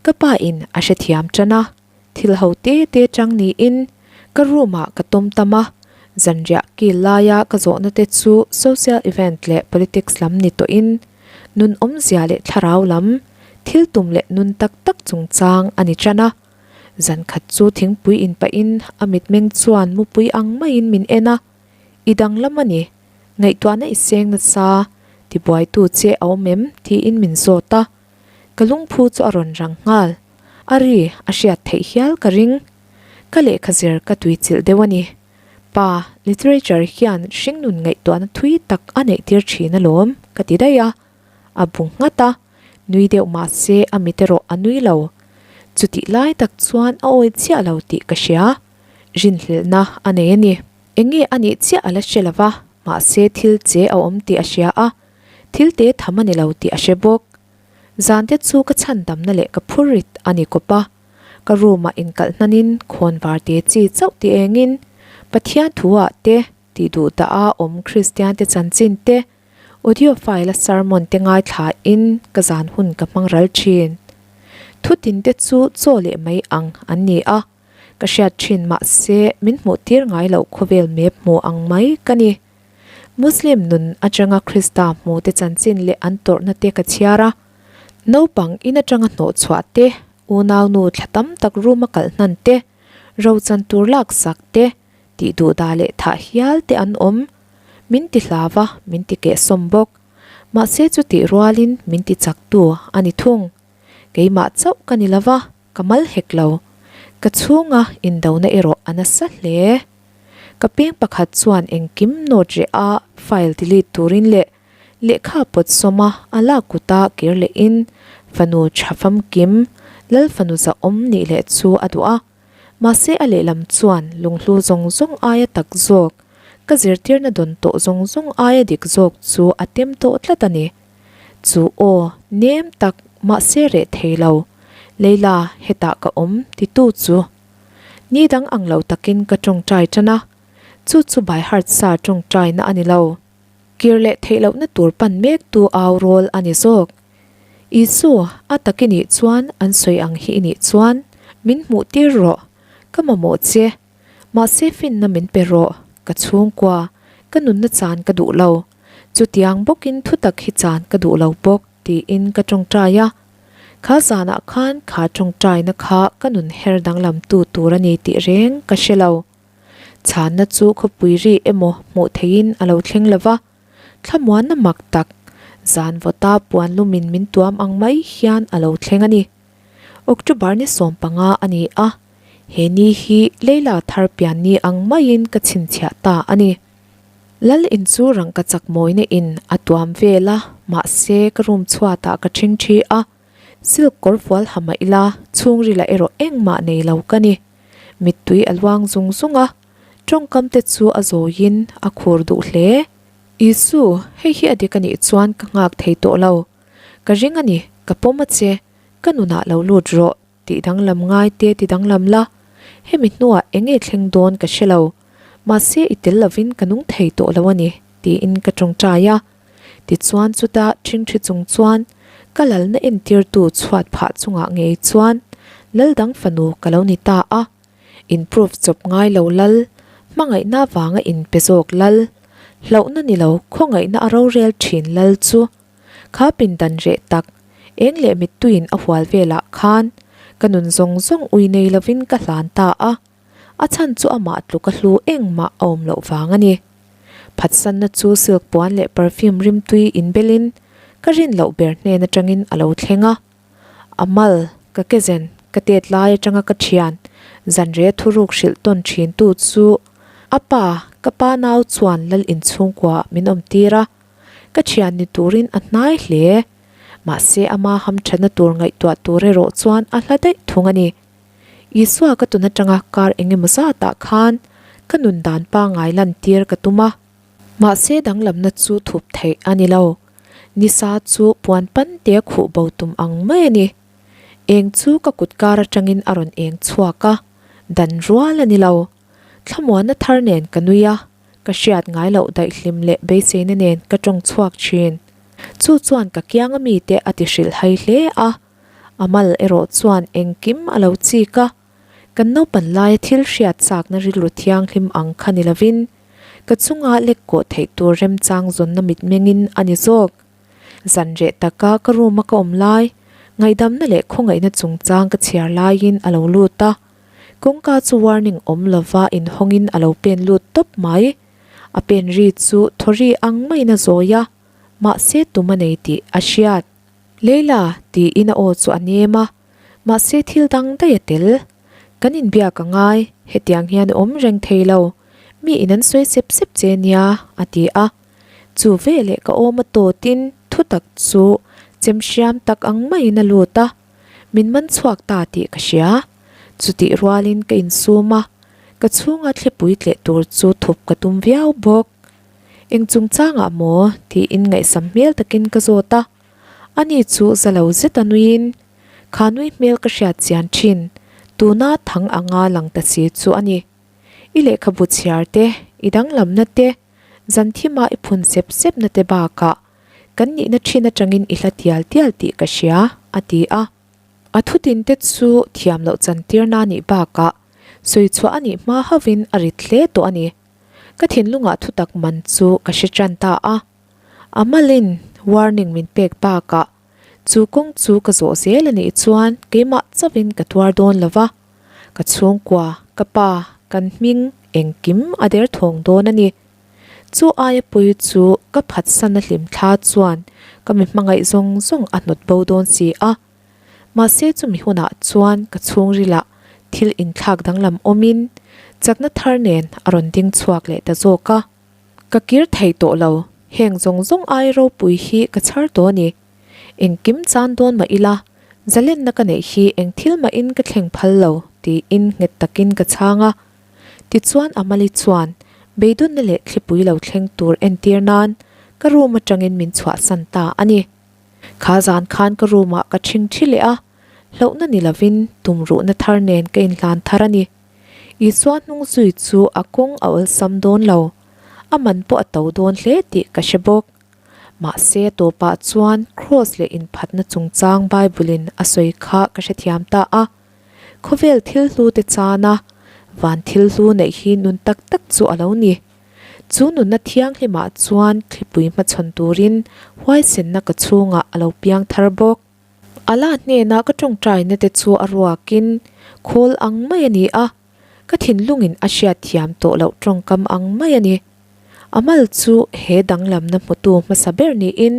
Ka pa in a hrethiam tan a, thil ho te te chang niin ka room ah ka tawm tam a, zanriah kil laia ka zawhna te chu social event leh politics lam ni tawhin nun awmzia leh thlarau lam, thil tum leh nun tak tak chungchang a ni tan a. Zankhat chu thingpui in pahin a mitmeng chuan mupui ang maiin min en a, I danglam a ni, Ngaihtuahna i seng nasa, tibuaitu che a awm em? tiin min zawt a. Ka lungphu chu a rawn rang nghal. A ri a hriat theih hial ka ring. Ka lehkha zir ka tuichilh deuh a ni. Pa, literature hian hringnun ngaihtuahna thui tak a neihtir thin alawm, ka ti daih a. A bu nghat a, nui deuh mah se a mit erawh a nui lo. Chutih lai tak chuan a awi chiah lo tih ka hria. Rinhlelhna a nei a ni. Enge a nih chiah a la hre lo va, mahse thil che a awm tih a hria a, thil te tham a ni lo tih a hre bawk. Zan te chu ka chhan damna leh ka phur rit a ni kawp a, ka room ah inkalh hnanin khawn var te chi chauh ti engin Pathian thu ah te tih duh dah a awm Kristian te chanchin te, audio file a sermon te ngaithla in ka zan hun ka hmang ral thin. Thutin te chu chaw leh mai ang an ni a. Ka hriat thin mahse min hmuh tir ngai loh khawvel mep hmu ang mai ka ni. Muslim nun atanga Krista hmu te chanchin leh an tawrhna te ka chhiar a. Naupang in atanga hnawh chhuah te, unau nu thla tam tak room a kalh hnan te, rochan tur lak sak te, tih duh dah leh thah hial te an awm. Min ti hlau a, min ti kehsawm bawk. Mahse chutih rualin min ti chaktu a ni thung. Keimah chauh ka ni lova. Ka mal hek lo. Ka chhunga indona erawh a nasa hle. Ka peng pakhat chuan engkim note reh a file delete turin leh lehkha pawt sawm a a lak kuta kir lehin fanu tha famkim Lal fanu zahawm nih leh chu a duh a. Mahse a lehlam chuan lunghlu zawng zawng aia tak zawk, ka zirtirna dawn tawh zawng zawng aia dik zawk chu a tem tawh tlat a ni. Chu aw, nem tak, mahse reh thei lo. Leila, hetah ka awm, titu chu. Ni dang ang lo takin ka tawngtai tan a, chu chu by heart sa tawngtaina a ni lo. Kir leh theih lohna tur pan mektu au rawl a ni zawk. Isu, a tak i nih chuan, an sawi ang hi i nih chuan, min hmuh tir rawh, ka mamawh che. Mahse finna min pe rawh, ka chhungkua, ka nunna chan ka duh lo. Chutiang bawkin thutak hi chan ka duh lo bawk tiin ka tawngtai a. Kha zanah khan kha tawngtaina kha ka nun her danglam tu tur a ni tih reng ka hre lo. Chhanna chu khawpui ri emaw hmuh theihin a lo thleng lo va, thlamuanna mak tak, zan vawta puan lumin min tuam ang mai hian a lo thleng a ni. October ni 15 a ni a, he ni hi Leila thar pian ni ang maiin ka chhinchhiah ta a ni. Lal in chu rangka chak mawina in a tuam vel a, mahse ka room chhuatah ka ṭhing ṭhi a. Silk kawr fual ha mah ila chhungrila erawh engmah nei lo ka ni. Mittui a luang zung zung a, tawngkam te chu a zawiin a khur duh hle. Isu, hei hi a dik a nih chuan ka nghak thei tawh lo. Ka ring a ni, ka pawm a che, ka nunah lo lut rawh tih danglam ngai te ti danglam la, hemi hnuah eng nge thleng dawn ka hre lo, mahse i tel lovin ka nung thei tawh lo a ni tiin ka tawngtai a. Tichuan chuta ṭhingṭhi chung chuan ka lalna entirtu chhuat phah chungah ngei chuan lal dang fanu ka lo ni ta a, inprove chawp ngai lo lal, hmangaihna avanga inpe zawk lal, hlauhna ni lo khawngaihna a rorel ṭhin lal chu Kha pindan reh tak, eng leh mittuiin a hual velah khan ka nun zawng zawng ui nei lovin ka hlan ta a, a chhan chu amah tluk a hlu engmah a awm loh vang a ni. Phatsanna chu silk puan leh perfume rimtui inbelin ka rin loh ber hnen atangin a lo thleng a. A mal, ka kezen, ka tet lai atanga ka thian, zanre thuruk hrilh tawn thintu chu a pa, ka pa nau chuan lal inchhungkua min awm tir a. Ka thian ni turin a hnai hle. Mahse ama hamthatna tur ngaihtuah tur erawh chuan a hla daih thung a ni. Isua ka tun atanga kar eng emaw zatah khan ka nun dan pangngai lantir ka tum a. Mahse danglamna chu thup theih a ni lo. Nisa chu puan pante a khuh bo tum ang mai a ni. Eng chu ka kut kar atangin a rawn eng chhuak a, dan rual a ni lo. Thlamuanna thar nen ka nui a. Ka hriat ngai loh daihhlim leh beiseina nen ka tawng chhuak thin. Chu chuan ka kianga mite a ti hrilh hai hle a, a mal erawh chuan engkim a lo chik a. Kan naupan laia thil hriat chakna rilru thianghlim ang kha ni lovin, ka chunga lek kawh theih tur remchang zawnna mitmengin a ni zawk. Zan reh taka ka room a ka awm lai, ngaihdamna leh khawngaihna chungchang ka chhiar laiin a lo lut a. Kawngka chu warning awm lova inhawngin a lo pen lut tawp mai. A pen ri chu thaw ri ang maiin a zawi a, mahse tum a nei tih a hriat. Leila, tiin a aw chu a nem a, mahse thil dang daih a tel. Kan inbiak a ngai, hetiang hian a awm reng thei lo. Mi in an sawi sep sep che nia, a ti a. Chu veleh ka awm a tawtin thutak chu chemhriam tak ang maiin a lut a. Min man chhuak ta tih ka hria. Chutih rualin ka insum a, ka chhunga thlipui tleh tur chu thup ka tum viau bawk. Eng chungchangah maw? tiin ngaihsam hmel takin ka zawt a. Ani chu za lo zet a nuiin, Kha nui hmel ka hriat chian thin, tuna thang anga lang ta si chu a ni. I lehkhabu chhiar te, i danglamna te, zan thima i phun sep sepna te bakah Kan nihna thin atangin i hla tial tial tih ka hria, a ti a. A thutin te chu thiam loh chantirna a nih bakah sawi chhuah a nih hma hauhin a rit hle tawh a ni. Ka thinlungah thutak man chu ka hre tan ta a. A malin warning min pek bakah chu kawng chu ka zawh zel a nih chuan keimah chauhin ka tuar dawn lo va, ka chhungkua, ka pa, kan hming engkim a derthawng dawn a ni. Chu aia pui chu ka phatsan a hlim thla chuan ka mi hmangaih zawng zawng a hnawt bo dawn si a. Mahse chumi hunah chuan ka chhungrilah thil inthlak danglam awmin chakna thar nen a rawn ding chhuak leh ta zawk a. Ka kir thei tawh lo, heng zawng zawng ai ropui hi ka chhar tawh a ni. Engkim chan dawn mah ila, zalenna ka neih hi eng thil mahin ka thleng phal lo tiin nghet takin ka chhang a. Tichuan Amali chuan beidawnna leh thlipui lo thleng tur entir nan ka room atangin min chhuahsan ta a ni. Kha zan khan ka room ah ka ṭhing ṭhi leh a, hlauhna ni lovin tumruhna thar nen ka inhlan thar a ni. Isua hnung zui chu a kawng a awlsam dawn lo, a man pawh a to dawn hle tih ka hre bawk. Mahse a tawpah chuan Kraws leh inphatna chungchang Bible in a sawi kha ka hrethiam ta a. Khawvel thil hlu te chana van thil hlu neih hi nun tak tak chu a lo ni. Chu nunna thianghlimah chuan thlipui hmachhawn turin huaisenna ka chhungah a lo piang thar bawk. Allah hnena ka tawngtaina te chu a ruakin khawl ang mai a ni a, ka thinlungin a hriatthiam tawh loh tawngkam ang mai a ni. A mal chu he danglamna hmutu hmasa ber niin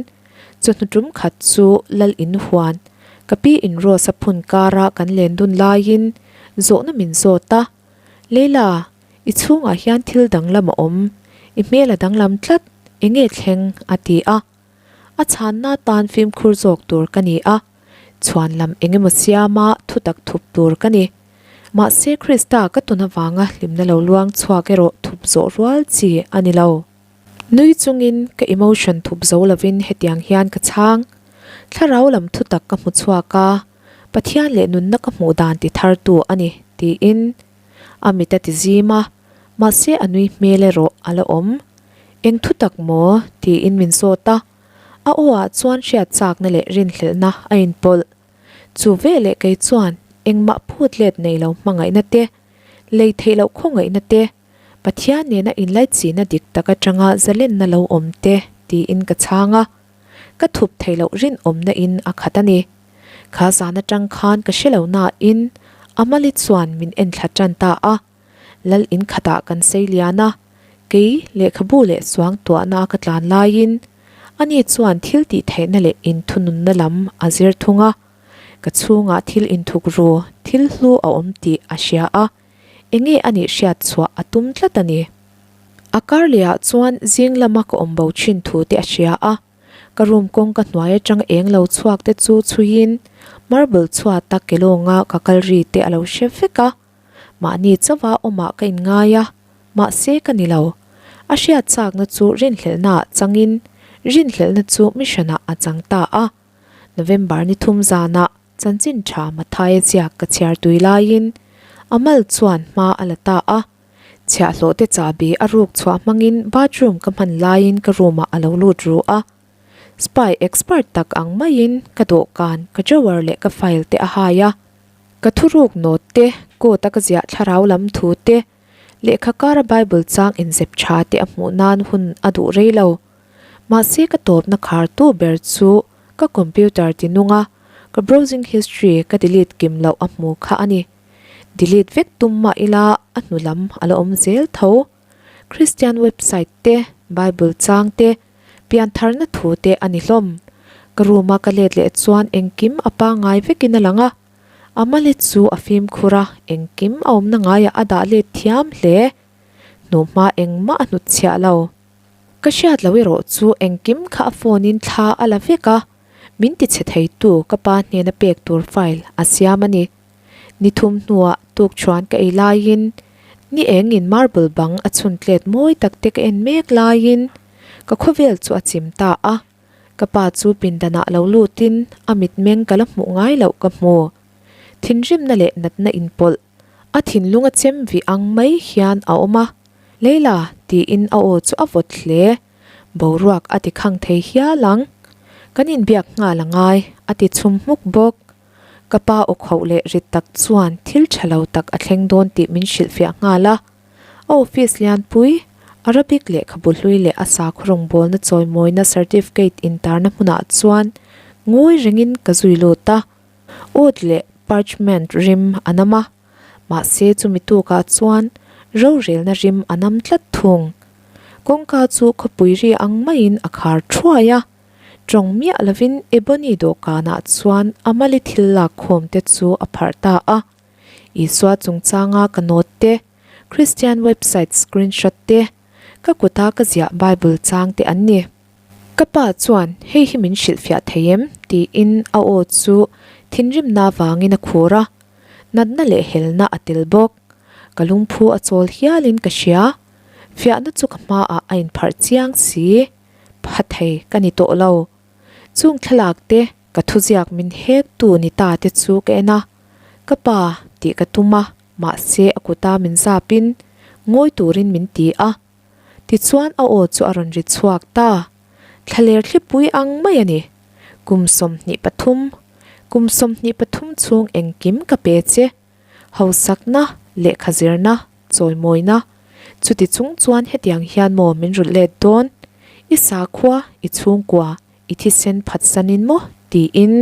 chawhnu tum khat chu lal in huan ka pi in Rose a phun kara kan len dun laiin zawhna min zawt a, Leila, i chhungah hian thil danglam a awm, i hmel a danglam tlat, enge thleng? a ti a. A chhanna tan fimkhur zawk tur ka ni a. Chhuan lam eng emaw siama thutak thup tur ka ni. Mahse Krista ka tawn avanga hlimna lo luang chhuak erawh thup zawh rual chi a ni lo. Nui chungin ka emotion thup zo lovin hetiang hian ka chhang. Thlarau lam thutak ka hmu chhuak a, Pathian leh nunna ka hmuh dan ti thartu a ni, tiin a mit a ti zim a, mahse a nui hmel erawh a la awm. Eng thutak maw? tiin min zawt a, a aw ah chuan hriat chakna leh rinhlelhna a inpawlh. Chu veleh kei chuan engmah phut let nei lo hmangaihna te, lei theih loh khawngaihna te, Pathian nena inlaichihna dik tak atanga zalenna lo awm te tiin ka chhang a. Ka thup theih loh rinawmna in a khat a ni. Kha zan atang khan ka hre lo nain Amali chuan min enthla tan ta a. Lal in khatah kan sei lian a, kei lehkhabu leh suang tuahna a ka tlan laiin ani chuan thil tih theihna leh inthununna lam a zir thung a. Ka chhungah thil inthuk ru, thil hlu a awm tih a hria a, enge a nih hriat chhuah a tum tlat a ni. A kar lehah chuan zing lama ka awm bo thin thu te a hria a, ka room kawngka hnuai atang eng lo chhuak te chu chhuiin marble chhuata ke lawnga ka kal ri te a lo hre vek a. Mahni chauha awmah ka inngai a, mahse ka ni lo. A hriat chakna chu rinhlelhnaah changin rinhlelhna chu mission-ah a chang ta a. November ni thum zanah chanchin tha Mathaia ziak ka chhiar tui laiin a mal chuan hma a la ta a. Chhiahhlawh te chahbi a ruk chhuah hmangin bathroom ka hman laiin ka room-ah a lo lut ru a. Spy expert tak ang maiin ka dawhkan, ka drawer leh ka file te a hai a. Ka thuruk note te, coat a ka ziah thlarau lam thu te, lehkha kara Bible chang inzep tha te a hmuh nan hun a duh rei lo. Mahse ka tawpna khar tu ber chu ka computer ti nung a, ka browsing history ka delete kim loh a hmu kha a ni. Delete vek tum mah ila a hnu lam a la awm zel tho. Christian website te, Bible chang te, piantharna thu te a ni hlawm. Ka room a ka let leh chuan engkim a pangngai vekin a lang a. A mali chu a fimkhur a, engkim a awmna ngaiah a dah let thiam hle. Hnuhma engmah a hnutchhiah lo. Ka hriat loh erawh chu engkim kha a phone in thla a la vek a, min ti chhe theitu ka pa hnena pek tur file a siam a ni. Ni thum hnuah tukṭhuan ka ei laiin ni engin marble bang a chhun tlet mawi tak te ka en mek laiin ka khawvel chu a chim ta a, ka pa chu pindanah lo lutin a mitmeng ka la hmuh ngai loh ka hmu. Thinrimna leh natna inpawlh a thinlung a chem vih ang mai hian a awm a, Leila tiin a aw chu a vawt hle. Boruak a ti khang thei hial ang. Kan inbiak nghal a ngai a ti chhum hmuk bawk. Ka pa aw khauh leh rit tak chuan thil tha lo tak a thleng dawn tih min hrilhfiah nghal a. A office lianpui, Arabic lehkhabu hlui leh a sakhaw rawngbawlna chawimawina certificate intarna hmunah chuan ngawi rengin ka zui lut a. Oud leh parchment rim a nam a, mahse chumi tukah chuan rorelna rim a nam tlat thung. Kawngka chu khawpui ri ang maiin a khar thuai a. Tawng miah lovin Ebony dawhkanah chuan a mali thil lak khawm te chu a pharh ta a. Isua chungchanga ka note te, Christian website screenshot te, ka kuta ka ziah Bible chang te an ni. Ka pa chuan hei hi min hrilhfiah thei em? tiin a aw chu thinrimna vangin a khur a. Natna leh helna a tel bawk. Ka lungphu a chawl hialin ka hria. Fiahna chu ka hmaah a inpharh chiang si. Pha thei ka ni tawh lo. Chung thlalak te ka thuziak min hek tu ni ta te chu ka en a, ka pa tih ka tum a, mahse a kuta min zap in ngawi turin min ti a. Tichuan a aw chu a rawn ri chhuak ta. Thlaler thlipui ang mai a ni. Kum 23, kum 23 chhung engkim ka pe che. Hausakna, lehkha zirna, chawimawina. Chuti chung chuan hetiang hian maw min rulh let dawn? I sakhua, i chhungkua, i thisen phatsanin maw? tiin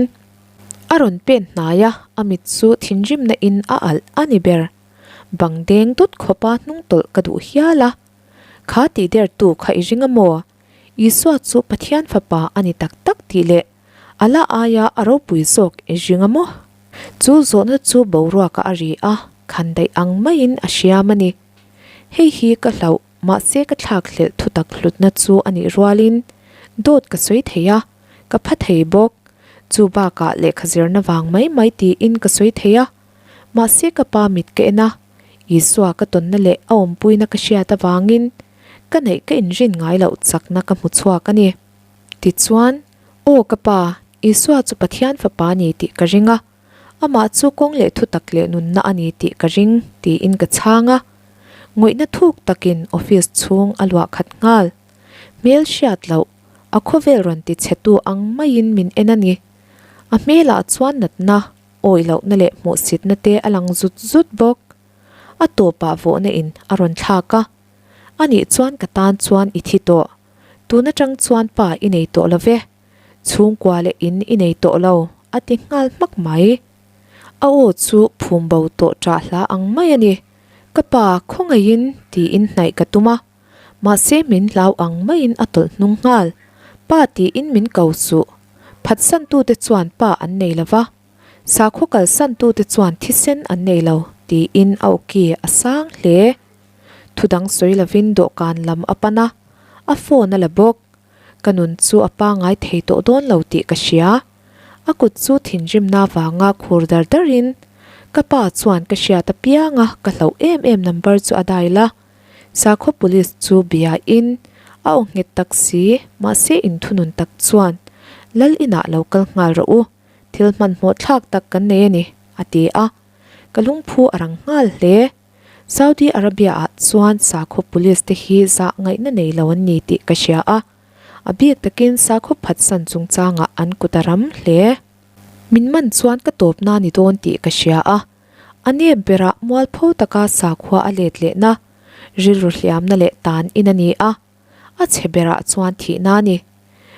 a rawn pen hnai a, a mit chu thinrimna in a alh a ni ber. Bang deng dut khawpa hnung tawlh ka duh hial a. Kha tih der tu kha i ring a maw? Isua chu Pathian fapa a ni tak tak tih leh a la aia a ropui zawk i ring a maw? Chu zawhna chu boruakah a ri a, khan daih ang maiin a hriam a ni. Hei hi ka hlauh, mahse ka thlak hlelh thutak hlutna chu a nih rualin dawt ka sawi thei a, ka pha thei bawk. Chu bakah lehkha zirna vang mai mai tiin ka sawi thei a, mahse ka pa mit ka en a, Isua ka tawnna leh a awmpuina ka hriat avangin ka neih ka inrin ngai loh chakna ka hmu chhuak a ni. Tichuan, Aw ka pa, Isua chu Pathian fapa a ni tih ka ring a, amah chu kawng leh thutak leh nunna a ni tih ka ring, tiin ka chhang a. Ngawihna thuk takin office chhung a luah khat nghal. Hmel hriat loh, a khawvel rawn ti chhetu ang maiin min en a ni. A hmelah chuan natna, awih lohna leh hmuhsitna te a lang zut zut bawk. A tawpah vawhna in a rawn thlak a, Anih chuan ka tan chuan i thi tawh. Tun atang chuan pa i nei tawh lo ve. Chhungkua leh in i nei tawh lo, a ti nghal hmak mai. A aw chu phum bo tawh ṭah hla ang mai a ni. Ka pa, khawngaihin, tiin hnaih ka tum a. Mahse min hlau ang maiin a tawlh hnung nghal. Pa tiin min ko suh. Phatsantute chuan pa an nei lo va. Sakhaw kalsantute chuan thisen an nei lo, tiin a awki a sang hle. Thudang sawi lovin dawhkan lam a pan a, a phone a la bawk. Ka nun chu a pangai thei tawh dawn lo tih ka hria. A kut chu thinrimna vanga khur dar darin ka pa chuan ka hriat apianga ka hlauh em em number chu a dial a. Sakhaw police chu bia in a aw nghet tak si mahse inthunun tak chuan Lal inah lo kal nghal rawh u, thil hmanhmawh thlak tak kan nei a ni, a ti a. Ka lungphu a rang nghal hle. Saudi Arabia ah chuan sakhaw police te hi zah ngaihna nei lo an ni tih ka hria a, a bik takin sakhaw phatsan chungchangah an kut a ram hle. Min man chuan ka tawpna ni dawn tih ka hria a, a nep berah mualpho taka sakhua a let lehna, rilru hliamna leh tan in a ni a, a chhe berah chuan thihna a ni.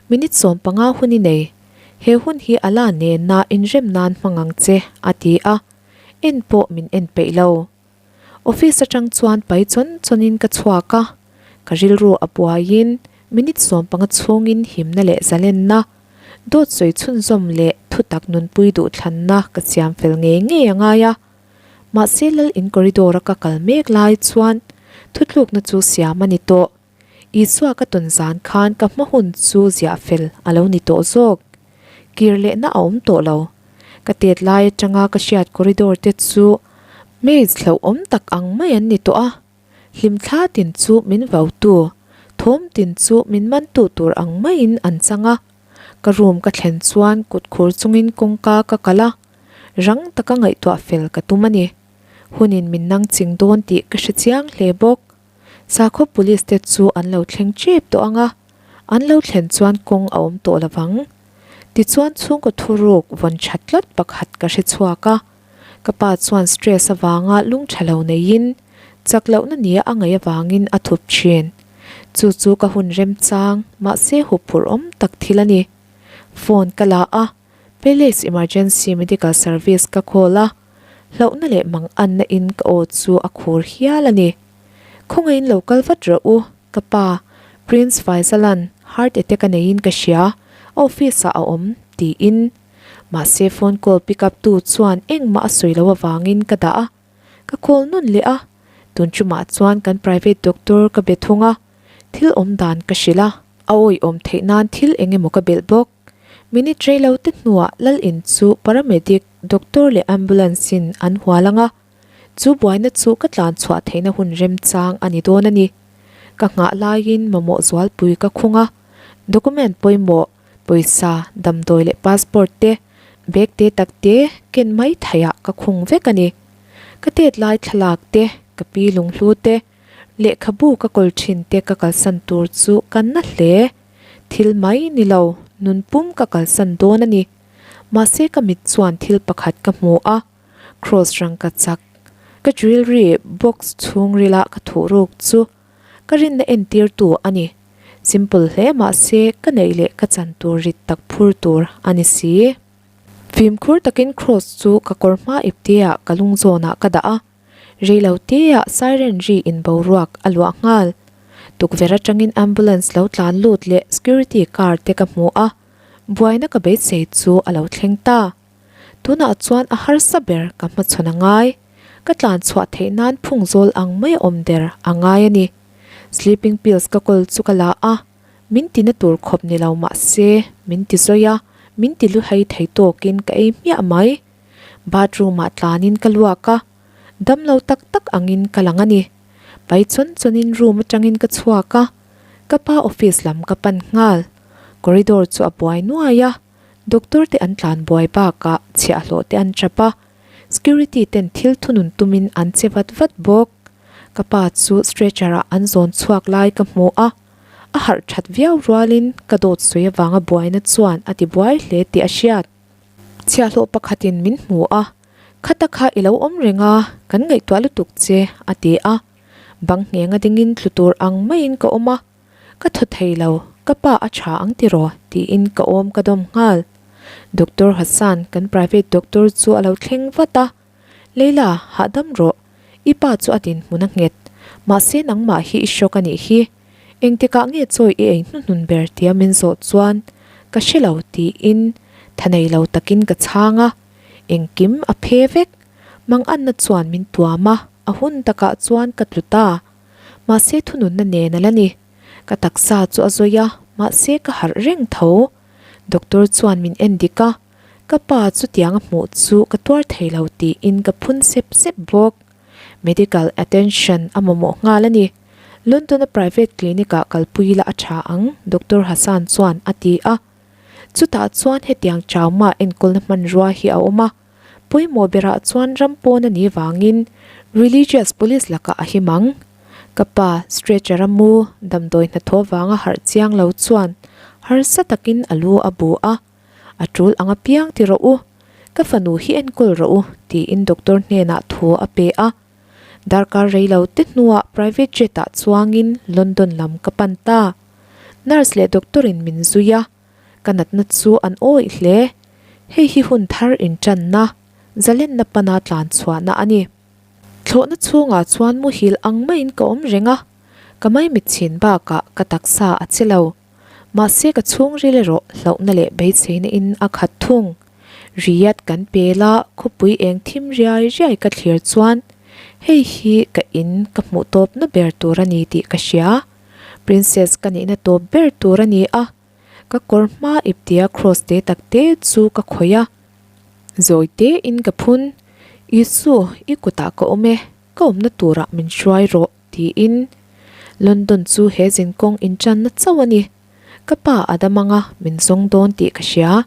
Minute 15 hun i nei, he hun hi a la nena inrem nan hmang ang che, a ti a. En pawh min en peih lo. Office atang chuan pai chawn chawnin ka chhuak a, ka rilru a buaiin minute 15 chhungin himna leh zalenna, dawt sawi chhunzawm leh thutak nunpui duhthlanna ka siam fel ngei ngei a ngai a. Mahse lal in corridor a ka kal mek lai chuan thutlukna chu siam a ni tawh. Isua ka tawn zan khan ka hma hun chu ziah fel a lo ni tawh zawk. Kir lehna a awm tawh lo. Ka tet lai atanga ka hriat corridor te chu maze hlauhawm tak ang mai an ni tawh a. Hlimthla tin chu min vautu, thawm tin chu min mantu tur ang maiin an chang a. Ka room ka thlen chuan kut khur chungin kawngka ka kalh a, rang taka ngaihtuah fel ka tum a ni. Hunin min nang ching dawn tih ka hre chiang hle bawk. Sakhaw police te chu an lo thleng tep tawh ang a, an lo thlen chuan kawng a awm tawh lovang. Tichuan chhungkaw thuruk vawn tha tlat pakhat ka hre chhuak a, ka pa chuan stress avanga lung tha lo neiin chak lohna nia a ngaih avangin a thup thin. Chu chu ka hun remchang mahse huphurh awm tak thil a ni. Phone ka la a, Palace Emergency Medical Service ka call a, hlauhna leh mang anna in ka aw chu a khur hial a ni. Khawngaihin lo kal vat rawh u, ka pa, Prince Faizalan heart attack a neiin ka hria, a office ah a awm, tiin. Mahse phone call pick up tu chuan engmah a sawi loh avangin ka dah a, ka call nawn leh a, tun chumah chuan kan private doctor ka be thung a, thil awm dan ka hrilh a, a awihawm theih nan thil eng emaw ka belh bawk. Minute rei lo te hnuah Lal in chu paramedic, doctor leh ambulance in an hual ang a, chu buaina chu ka tlan chhuah theihna hun remchang a ni dawn a ni. Ka nghah laiin mamawh zualpui ka khung a, document pawimawh, pawisa, damdawi leh passport te, bag te tak te ken mai theiah ka khung vek a ni. Ka tet lai thlalak te, ka pi lunghlu te, lehkhabu ka kawl thin te ka kalsan tur chu ka na hle. Thil mai ni lo, nun pum ka kalsan dawn a ni. Mahse ka mit chuan thil pakhat ka hmu a, cross rangka chak ka jewellery box chhungrila ka thuh ruk chu ka rinna entirtu a ni. Simple hle mahse ka neih leh ka chan tur rit tak phur tur a ni si. Fimkhur takin cross chu ka kawr hma ipteah ka lung zawnah ka dah a. Reilo teah siren ri in boruak a luah nghal. Tukverh atangin ambulance lo tlan lut leh security car te ka hmu a, buaina ka beisei chu a lo thleng ta. Tunah chuan a harsa ber ka hmachhawn a ngai. Ka tlan chhuah theih nan phung zawl ang mai a awm der a ngai a ni. Sleeping pills ka kawl chu ka la a, min tina tur khawp ni lo mahse min ti zawi a. min ti luhai thei tawkin ka ei hmiah mai. Bathroom ah tlanin ka luak a, damlo tak tak angin ka lang a ni. Pai chawn chawnin room atangin ka chhuak a, ka pa office lam ka pan nghal. Corridor chu a buai nuai a, doctor te an tlan buai bakah chhiahhlawh te an tap a, security ten thil thunun tumin an che vat vat bawk. Ka pa chu stretcher ah an zawn chhuak lai ka hmu a, a harh that viau rualin ka dawt sawi avanga buaina chuan a ti buai hle tih a hriat. Chhiahhlawh pakhatin min hmu a, Khata kha i lo awm reng a, kan ngaihtuah lutuk che, a ti a. Bang nghenga dingin tlu tur ang maiin ka awm a, ka thaw thei lo, ka pa a tha ang tiraw tiin ka awm ka dawm nghal. Doctor Hassan, kan private doctor chu a lo thleng vat a, Leila, hahdam rawh, i pa chu a dinhmun a nghet, mahse nangmah hi i shock a nih hi. Engtikah nge chawi i ei hnuhnun ber tia min zawh chuan ka hre lo tiin tha nei lo takin ka chhang a, engkim a phe vek. Manganna chuan min tuam a, a hun takah chuan ka tlu ta. Mahse thununna nen a la ni. Ka taksa chu a zawi a, mahse ka harh reng tho. Doctor chuan min en dik a, ka pa chutiang a hmuh chu ka tuar thei lo tiin ka phun sep sep bawk. Medical attention a mamawh nghal a ni. London-a private clinic-ah kalpui la a tha ang, Doctor Hassan chuan a ti a. Chutah chuan hetiang trauma enkawlna hmanrua hi a awm a. Pawimawh berah chuan ram pawn a nih vangin religious police lakah a him ang. Ka pa stretcher-a mu damdawi hnathawh vanga harh chiang lo chuan harsa takin a lu a bu a. A tul ang apiang ti rawh u, ka fanu hi enkawl rawh u, tiin doctor hnenah thu a pe a. Darkar rei lo te hnuah private jet ah chuangin London lam ka pan ta. Nurse leh doctor in min zui a, ka natna chu an awih hle. Hei hi hun thar intanna, zalenna pana tlan chhuahna a ni. Thlawhna chhungah chuan muhil ang maiin ka awm reng a, ka maimit chhin bakah ka taksa a che lo. Mahse ka chhungril erawh hlauhna leh beiseina in a khat thung. Riyadh kan pel a, khawpui eng thim riai riai ka thlir chuan hei hi ka in ka hmuh tawpna ber tur a ni tih ka hria. Princess ka nihna tawp ber tur a ni a, ka kawr hma iptia cross te tak te chu ka khawih a. Zawi te in ka phun, Isu, i kutah ka awm e, ka awmna turah min hruai rawh. Tiin, London chu he zinkawng inṭanna chauh a ni. Ka pa a dam anga min zawng dawn tih ka hria.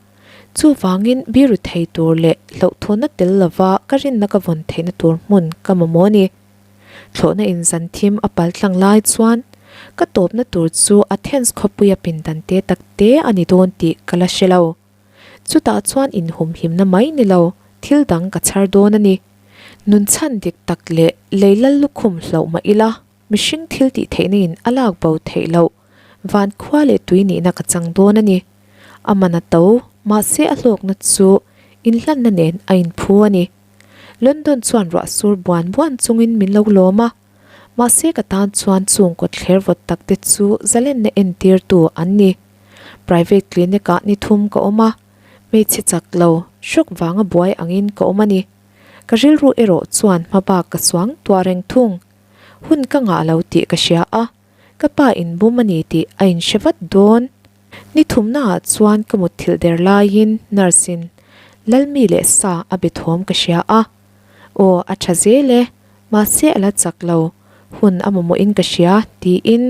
Chuvangin biru thei tur leh hlauhthawnna tel lova ka rinna ka vawn theihna tur hmun ka mamawh a ni. Thlawhna inzan thim a pal tlang lai chuan ka tawpna tur chu Athens khawpuia pindan te tak te a ni dawn tih ka la hre lo. Chutah chuan inhumhimna mai ni lo, thil dang ka chhar dawn a ni. Nun chhan dik tak leh lei lal lukhum hlauh mah ila, mihring thil tih theihna in a lak bo theih loh, van khua leh tui nihna ka chang dawn a ni. A man a to, mahse a hlawkna chu inhlanna nen a inphu a ni. London chuan ruah sur buan buan chungin min lo lawm a, mahse ka tan chuan chung kawtthler vawt tak te chu zalenna entirtu an ni. Private clinic ah ni thum ka awm a, hmeichhe chak lo, shock vanga buai angin ka awm a ni. Ka rilru erawh chuan hma bak ka suang tuah reng thung. Hun ka ngah lo tih ka hria a, ka pa inbum a ni tih a inhre vat dawn. Ni thumnaah chuan ka mutthilh der laiin nurse in Lalmi leh sa a be thawm ka hria a. Aw, a tha zel e, mahse a la chak lo, hun a mamawhin ka hria, tiin.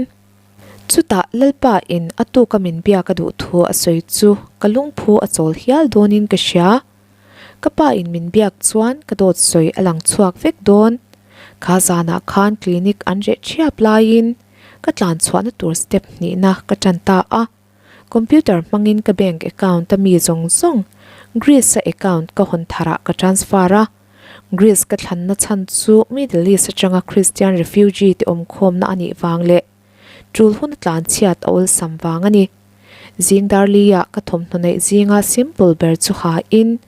Chutah Lalpa in a tuka min biak a duh thu a sawi chu ka lungphu a chawl hial dawnin ka hria. Ka pa in min biak chuan ka dawt sawi a lang chhuak vek dawn. Kha zanah khan clinic an reh thiap laiin ka tlan chhuahna tur step hnihna ka tan ta a. Computer hmangin ka bank account a mi zawng zawng Greece a account ka hawn tharah ka transfer a. Greece ka thlanna chhan chu Middle East atanga Christian refugee te awmkhawmna a nih vang leh tul hun a tlan chhiat a awlsam vang a ni. Zing darli-ah ka thawmhnaw neih zinga simple ber chu ha in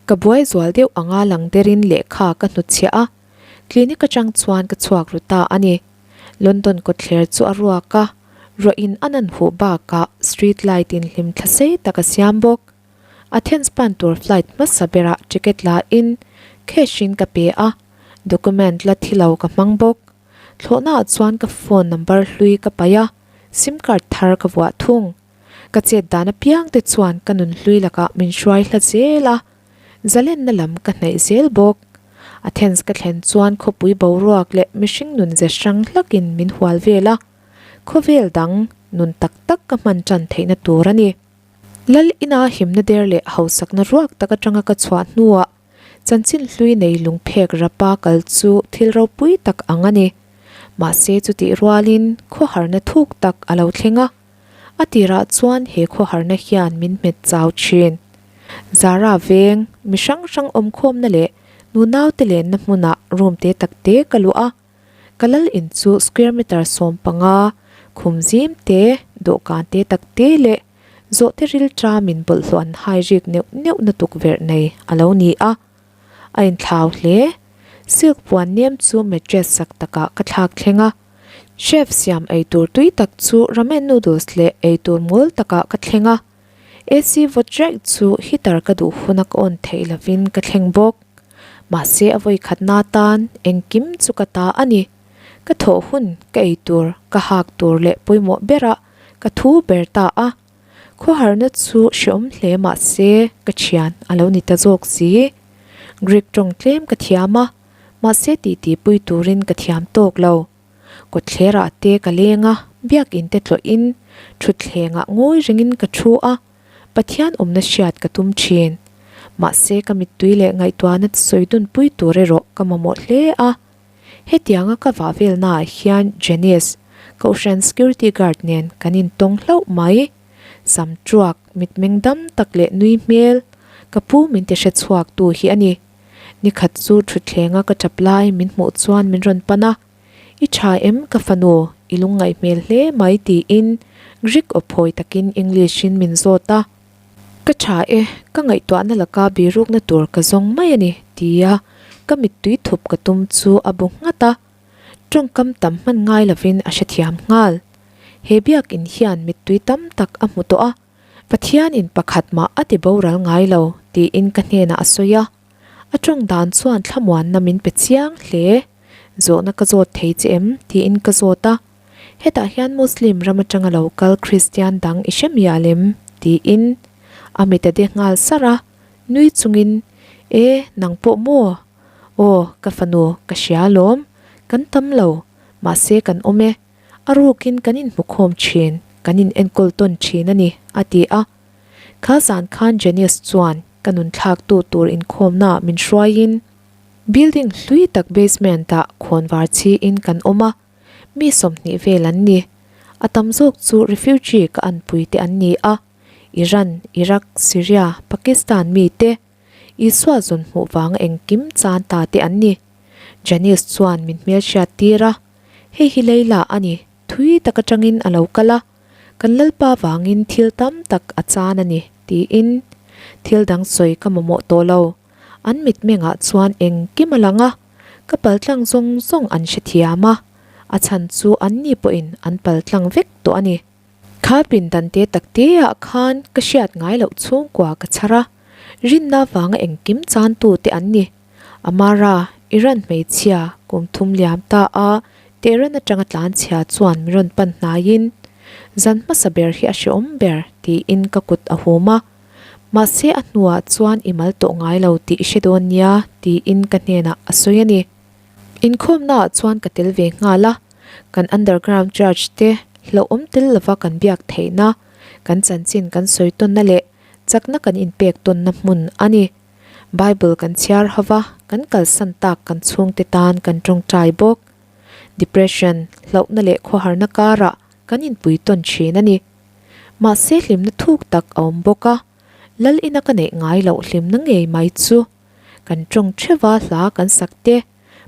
ka buai zual deuh anga lang derin lehkha ka hnutchhiah a, clinic atang chuan ka chhuak ru ta a ni. London kawtthler chu a ruak a, ruah in a nan huh bakah street light in hlim thla sei tak a siam bawk. Athens pan tur flight hmasa berah ticket la in cash in ka pe a, document la thi lo ka hmang bawk. Thlawhnaah chuan ka phone number hlui ka paih a, sim card thar ka vuah thung. Ka chet dan apiang te chuan ka nun hlui lakah min hruai hla zel a, zalenna lam ka hnaih zel bawk. Athens ka thlen chuan khawpui boruak leh mihring nun ze hrang hlakin min hual vel a, khawvel dang nun tak tak ka hman tan theihna tur a ni. Lal ina himna der leh hausakna ruak tak atanga ka chhuah hnuah chanchin hlui nei lungphek rapa kal chu thil ropui tak ang a ni. Mahse chutih rualin khawharna thuk tak a lo thleng a. A tirah chuan he khawharna hian min hmet chau thin. Zara veng, mi hrang hrang awmkhawmna leh nunaute lenna hmunah room te tak te ka luah a. Ka lal in chu square meter 15, khum zim te, dawhkan te tak te leh zawhte ril ṭamin bawlhhlawh an hai rik neuh neuh na tukverh nei a lo ni a. A inthlau hle. Silk puan nem chu mattress sak takah ka thlak thleng a. Chef siam eitur tui tak chu ramen noodles leh eitur mawl takah ka thleng a. AC vawt raih chu heater ka duh huna ka on theih lovin ka thleng bawk. Mahse a vawi khatna tan engkim chu ka ta a ni. Ka thawh hun, ka eitur, ka hak tur leh pawimawh berah ka thu ber ta a. Khawharna chu hreawm hle mahse ka thian a lo ni ta zawk si. Greek tawng tlem ka thiam a, mahse titi pui turin ka thiam tawk lo. Kawtthlerah te ka leng a, biakin te tlawhin thutthlengah ngawi rengin ka thu a, Pathian awmna hriat ka tum thin. Mahse ka mittui leh ngaihtuahna sawi dun pui tur erawh ka mamawh hle a. Hetianga ka vah velnaah hian Janice, Kohhran security guard nen kan intawng hlauh mai. Sam truak, mitmeng dam tak leh nui hmel, ka pu min ti hre chhuak tu hi a ni. Nikhat chu thutthleng a ka tap lai min hmuh chuan min rawn pan a, I tha em ka fanu, i lungngaih hmel hle mai tiin Greek aw phawi takin English in min zawt a. Ka tha e, ka ngaihtuahna laka birukna tur ka zawng mai a ni tia ka mittui thup ka tum chu a bu nghat a, tawngkam tam hman ngai lovin a hrethiam nghal. He biakin hian mittui tam tak a hmu tawh a, Pathianin pakhat mah a ti boral ngai lo tiin ka hnenah a sawi a, a tawng dan chuan thlamuanna min pe chiang hle. Zawhna ka zawt thei che em? tiin ka zawt a, hetah hian Muslim ram atanga lo kal Kristian dang i hre mial em? tiin a mit a de nghal sar a, nui chungin, E, nang pawh maw? Aw, ka fanu, ka hria alawm, kan tam lo, mahse kan awm e. A rukin kan inhmukhawm thin, kan in enkawl tawn thin a ni, a ti a. Kha zan khan Janice chuan ka nun thlaktu tur inkhawmnaah min hruaiin building hlui tak basement-ah khawnvar chhiin kan awm a, mi 20 vel an ni. A tam zawk chu refugee ka anpui te an ni a, Iran, Iraq, Syria, Pakistan mi te, Isua zawn hmuh vanga engkim chan ta te an ni. Janice chuan min hmelhriat tir a. Hei hi Leila a ni, thui tak atangin a lo kal a, kan Lalpa vangin thil tam tak a chan a ni, tiin thil dang sawi ka mamawh tawh lo. An mitmengah chuan engkim a lang a, ka paltlang zawng zawng an hrethiam a, a chhan chu anni pawhin an paltlang vek tawh a ni. Kha pindan te tak te ah khan ka hriat ngai loh chhungkua ka chhar a, rinna vanga engkim chantu te an ni. Amara, Iran hmeichhia, kum thum liam ta a, Tehran atanga tlanchhia chuan min rawn pan hnaiin, Zan hmasa ber hi a hreawm ber, tiin ka kut a hum a. Mahse a hnuah chuan i mal tawh ngai lo tih i hre dawn nia, tiin ka hnenah a sawi a ni. Inkhawmnaah chuan ka tel ve nghal a, kan underground church te hlauhawm tel lova kan biak theihna, kan chanchin kan sawi tawnna leh chakna kan inpek tawnna hmun a ni. Bible kan chhiar ho va, kan kalsan tak kan chhungte tan kan tawngtai bawk. Depression, hlauhna leh khawharna karah kan inpui tawn thin a ni. Mahse hlimna thuk tak a awm bawk a, Lal ina ka neih ngai loh hlimna ngei mai chu. Kan tawng theuh a hla kan sak te,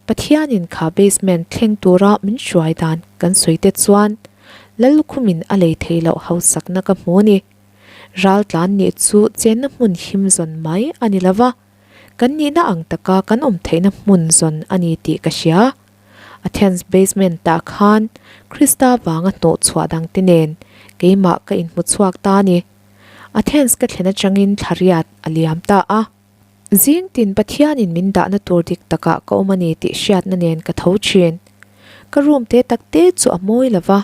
Pathianin kha basement thleng tura min hruai dan kan sawi te chuan Lalukhumin a lei theih loh hausakna ka hmu a ni. Raltlan nih chu chenna hmun him zawn mai a ni lova, kan nihna ang taka kan awm theihna hmun zawn a ni tih ka hria. Athens basement tah khan Krista vanga hnawh chhuah dangte nen keimah ka inhmu chhuak ta a ni. Athens ka thlen atangin thlariat a liam ta a. Zing tin Pathianin min dahna tur dik takah ka awm a ni tih hriatna nen ka tho thin. Ka room te tak te chu a mawi lova,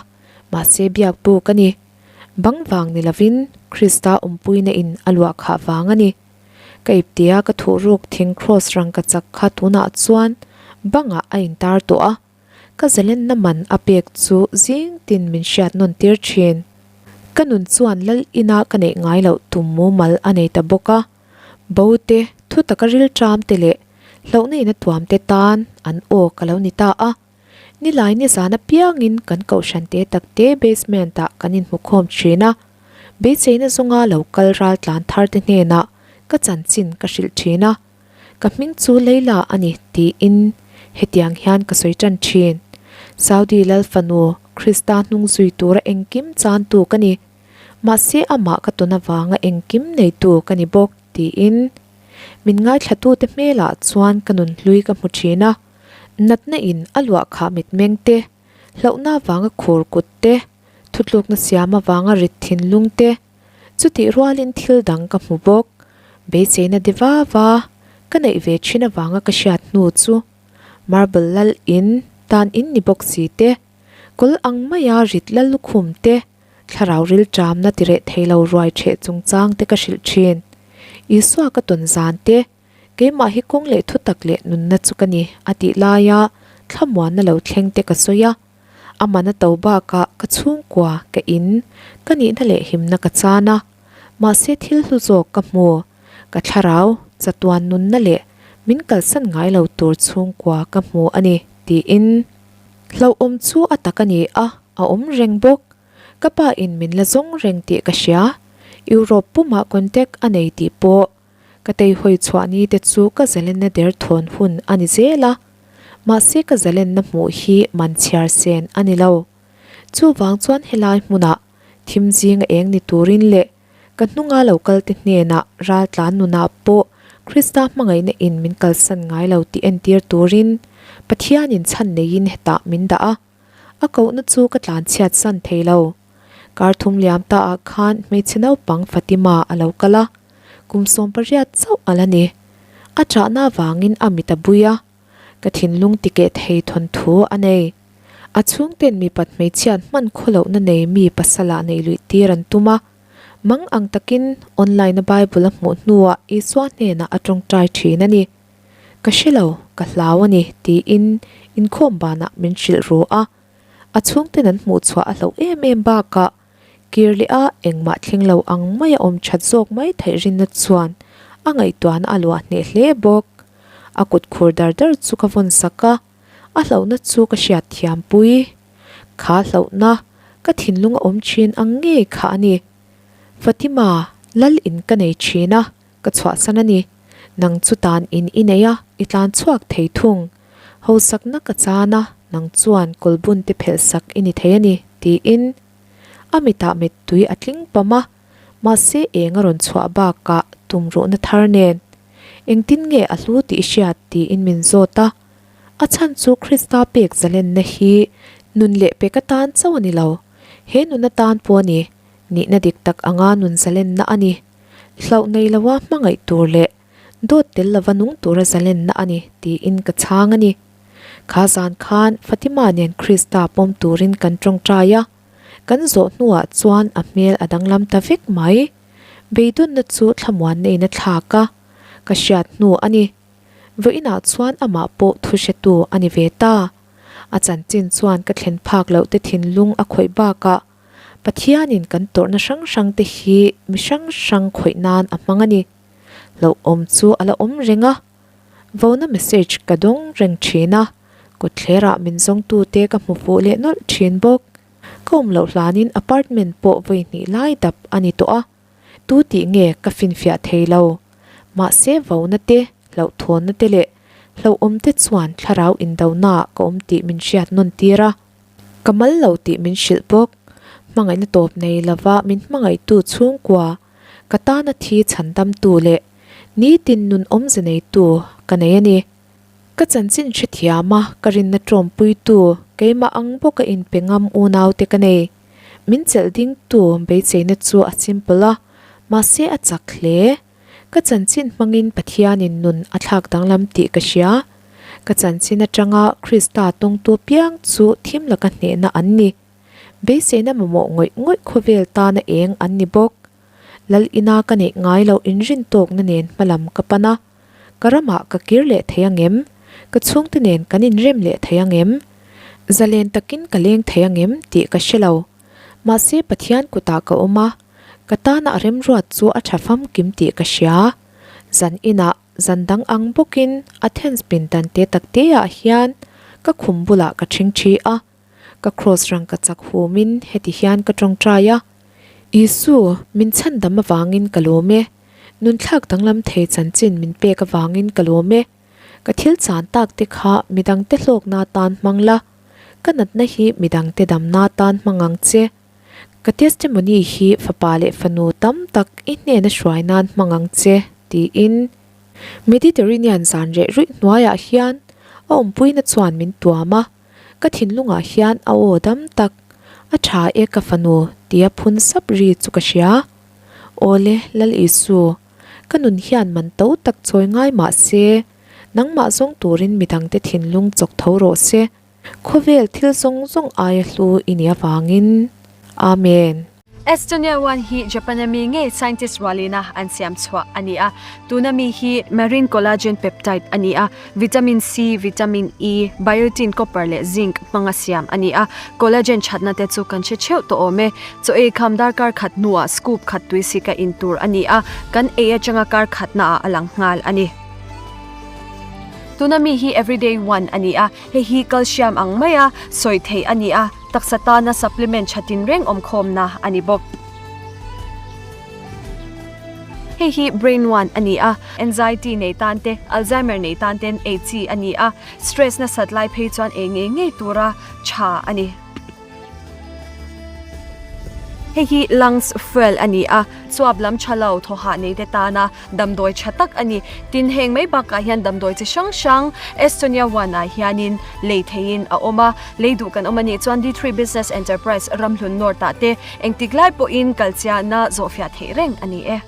mahse biak buk a ni. Bang vang ni lovin Krista awmpuina in a luah khah vang a ni. Ka iptea ka thuhruk thing kraws rangkachak kha tunah chuan bangah a intar tawh a. Ka zalenna man a pek chu zing tin min hriat nawn tir thin. Ka nun chuan lal ina ka neih ngai loh tum mumal a nei ta bawk a. Bo te, thu taka rilṭam te leh hlauhna in a tuam te tan an aw ka lo ni ta a. Nilai nizan apiangin kan kohhran te tak te basement ah kan inhmukhawm thin a. Beiseina zawnga lo kal ral tlan thar te hnenah ka chanchin ka hrilh thin a. Ka hming chu Leila a ni tiin hetiang hian ka sawi tan thin. Saudi lal fanu Krista hnung zui tura engkim chantu ka ni. Mahse amah ka tawn avanga engkim neitu ka ni bawk tiin min ngaithlatute hmelah chuan ka nun hlui ka hmu thin a. Natna in a luah khah mitmeng te, hlauhna avanga khur kut te, thutlukna siam avanga rit thinlung te, Chutih rualin thil dang ka hmu bawk. Beiseina de va va ka neih ve thin avanga ka hriat hnu chu Marble lal in tan in ni bawk si te, kawl ang maia rit lal lukhum te, thlarau rilṭamna tireh thei lo ruai ṭheh chungchang te ka hrilh thin. Isua ka tawn zan te, keimah hi kawng leh thutak leh nunna chu ka ni a tih laia thlamuanna lo thleng te ka sawi a. A man a to bakah ka chhungkua, ka in, ka nihna leh himna ka chan a, mahse thil hlu zawk ka hmu, ka thlarau, chatuan nunna leh min kalsan ngai lo tur chhungkua ka hmu a ni, tiin. Hlauhawm chu a tak a ni a, a awm reng bawk. Ka pa in min la zawng reng tih ka hria, Europe pumah contact a nei tih pawh. Ka teihawi chhuah ni te chu ka zalenna derthawn hun a ni zel a, mahse ka zalenna hmuh hi man chhiar sen a ni lo. Chuvang chuan helai hmunah thim zinga eng ni turin leh ka hnunga lo kal te hnenah raltlan nunah pawh Krista hmangaihna in min kalsan ngai lo tih entir turin Pathianin chhan neiin hetah min dah a, a kohna chu ka tlanchhiat san thei lo. Kar thum liam ta ah khan hmeichhe naupang Fatima a lo kal a, kum 18 chauh a la ni. A chahna avangin a mit a bui a, ka thinlung tikeh thei thawnthu a nei. A chhungten mipat hmeichhiat hman khawlohna nei mi pasal ah nei luih tir an tum a, mang ang takin online a Bible a hmuh hnuah Isua hnenah a tawngtai thin a ni. Ka hre lo, ka hlau a ni tiin inkhawm banah min hrilh ru a. A chhungten an hmuh chhuah a hlauh em em bakah kir leh a engmah thleng lo ang maia awm that zawk mai theih rinna chuan a ngaihtuahna a luah hneh hle bawk. A kut khur dar dar chu ka vawn sak a, a hlauhna chu ka hriat thiam pui. Kha hlauhna ka thinlung a awm thin ang ngei kha a ni. Fatima, lal in ka nei thin a, ka chhuahsan a ni. Nang chu tan in i nei a, i tlan chhuak thei thung. Hausakna ka chan a, nang chuan kawlbun te phelh sak i ni thei a ni, tiin a mitah mittui a tling pam a, mahse eng a rawn chhuah bakah tumruhna thar nen engtin nge a hlu tih i hriat tiin min zawt a. A chhan chu Krista pek zalenna hi nun leh pek atan chauh a ni lo, he nun atan pawh a ni, nihna dik tak anga nun zalenna a ni. Hlauh nei loa hmangaih tur leh Dawt tel lova nung tura zalenna a ni, tiin ka chhang a ni. Kha zan khan Fatima nen Krista pawm turin kan tawngtai a, kan zawh hnuah chuan a hmel a danglam ta vek mai. Beidawnna chu thlamuanna in a thlak a, ka hriat hnu a ni. Vawiinah chuan amah pawh thu hretu a ni ve ta. A chanchin chuan ka thlen phak loh te thinlung a khawih bakah Pathianin kan tawrhna hrang hrang te hi mi hrang hrang khawih nan a hmang a ni. Hlauhawm chu a la awm reng a, vona message ka dawng reng thin a, kawtthlerah min zawngtute ka hmu fuh leh nawlh thin bawk. Ka awm loh hlanin apartment pawh vawi hnih lai dap a ni tawh a, tu tih nge ka finfiah thei lo. Mahse vona te, hlauhthawnna te leh hlauhawm te chuan thlarau indonaah ka awm tih min hriat nawn tir a. Ka mal lo tih min hrilh bawk. Hmangaihna tawp nei lova min hmangaihtu chhungkua Ka tana thi chhandamtu leh nitin nun awmze neitu ka nei a ni. Ka chanchin hrethiam a, ka rinna tawmpuitu keimah ang bawka inpe ngam unaute ka nei. Min chelh dingtu beiseina chu a simple a, mahse a chak hle. Ka chanchin hmangin Pathianin nun a thlak danglam tih ka hria. Ka chanchin atanga Krista tawngtu piang chu thim laka hnehna an ni. Beiseina mamawh ngawih ngawih khawvel tana eng an ni bawk. Lal ina ka neih ngai loh inrin tawkna nen hmalam ka pan a. Ka ramah ka kir leh thei ang em? Ka chhungte nen kan inrem leh thei ang em? Zalen takin ka leng thei ang em tih ka hre lo. Mahse Pathian kutah ka awm a, ka tana a remruat chu a tha famkim tih ka hria. Zan inah zan dang ang bawkin Athens pindan te tak teah hian ka khum bulah ka ṭhing ṭhi a. Ka kraws rangka chak humin heti hian ka tawngtai a, Isu, min chhandam avangin ka lawm e. Nunthlak danglam thei chanchin min pek avangin ka lawm e. Ka thil chan tak te kha midangte hlawkna atan hmang la, ka natna hi midangte damna atan hmang ang che. Ka testimony hi fapa leh fanu tam tak i hnena hruai nan hmang ang che, tiin Mediterranean zan reh ruih hnuaiah hian a awmpuina chuan min tuam a. Ka thinlungah hian a aw dam tak, A tha e ka fanu, tia phun sap ri chu ka hria. Awle, Lal Isu, ka nun hian man to tak chawi ngai mah se, nangmah zawng turin midangte thinlung chawk tho rawh se. Khawvel thil zawng zawng aia hlu i nih avangin. Amen. Estonia one hi Japan a mi ngei scientist rualina an siam chhuah a ni a. Tuna mi hi marine collagen peptide a ni a, vitamin C, vitamin E, biotin, copper leh zinc hmanga siam a ni a. Collagen thatna te chu kan hre theuh tawh awm e. Chaw ei kham darkar khat hnuah scoop khat tui sika in tur a ni a, kan ei atanga kar khatnaah a lang nghal a ni. Tuna mi hi everyday one a ni a, hei hi calcium ang maia sawi theih a ni a. Taksa tana supplement tha tinreng awmkhawmna a ni bawk. Hei hi Brain One a ni a, anxiety nei tan te, Alzheimer nei tan ten ei chi a ni a, stress nasat lai phei chuan ei ngei ngei tura tha a ni. Hei hi Lungs Fuel a ni a, chuap lam tha lo thaw hah nei te tana Damdawi tha tak a ni. Tin, heng mai bakah hian damdawi chi hrang hrang Estonia One ah hianin lei theihin a awm a. Lei duh kan awm a nih chuan D-three Business Enterprise Ramhlun North ah te engtik lai pawhin kalchiahna zawhfiah theih reng a ni e.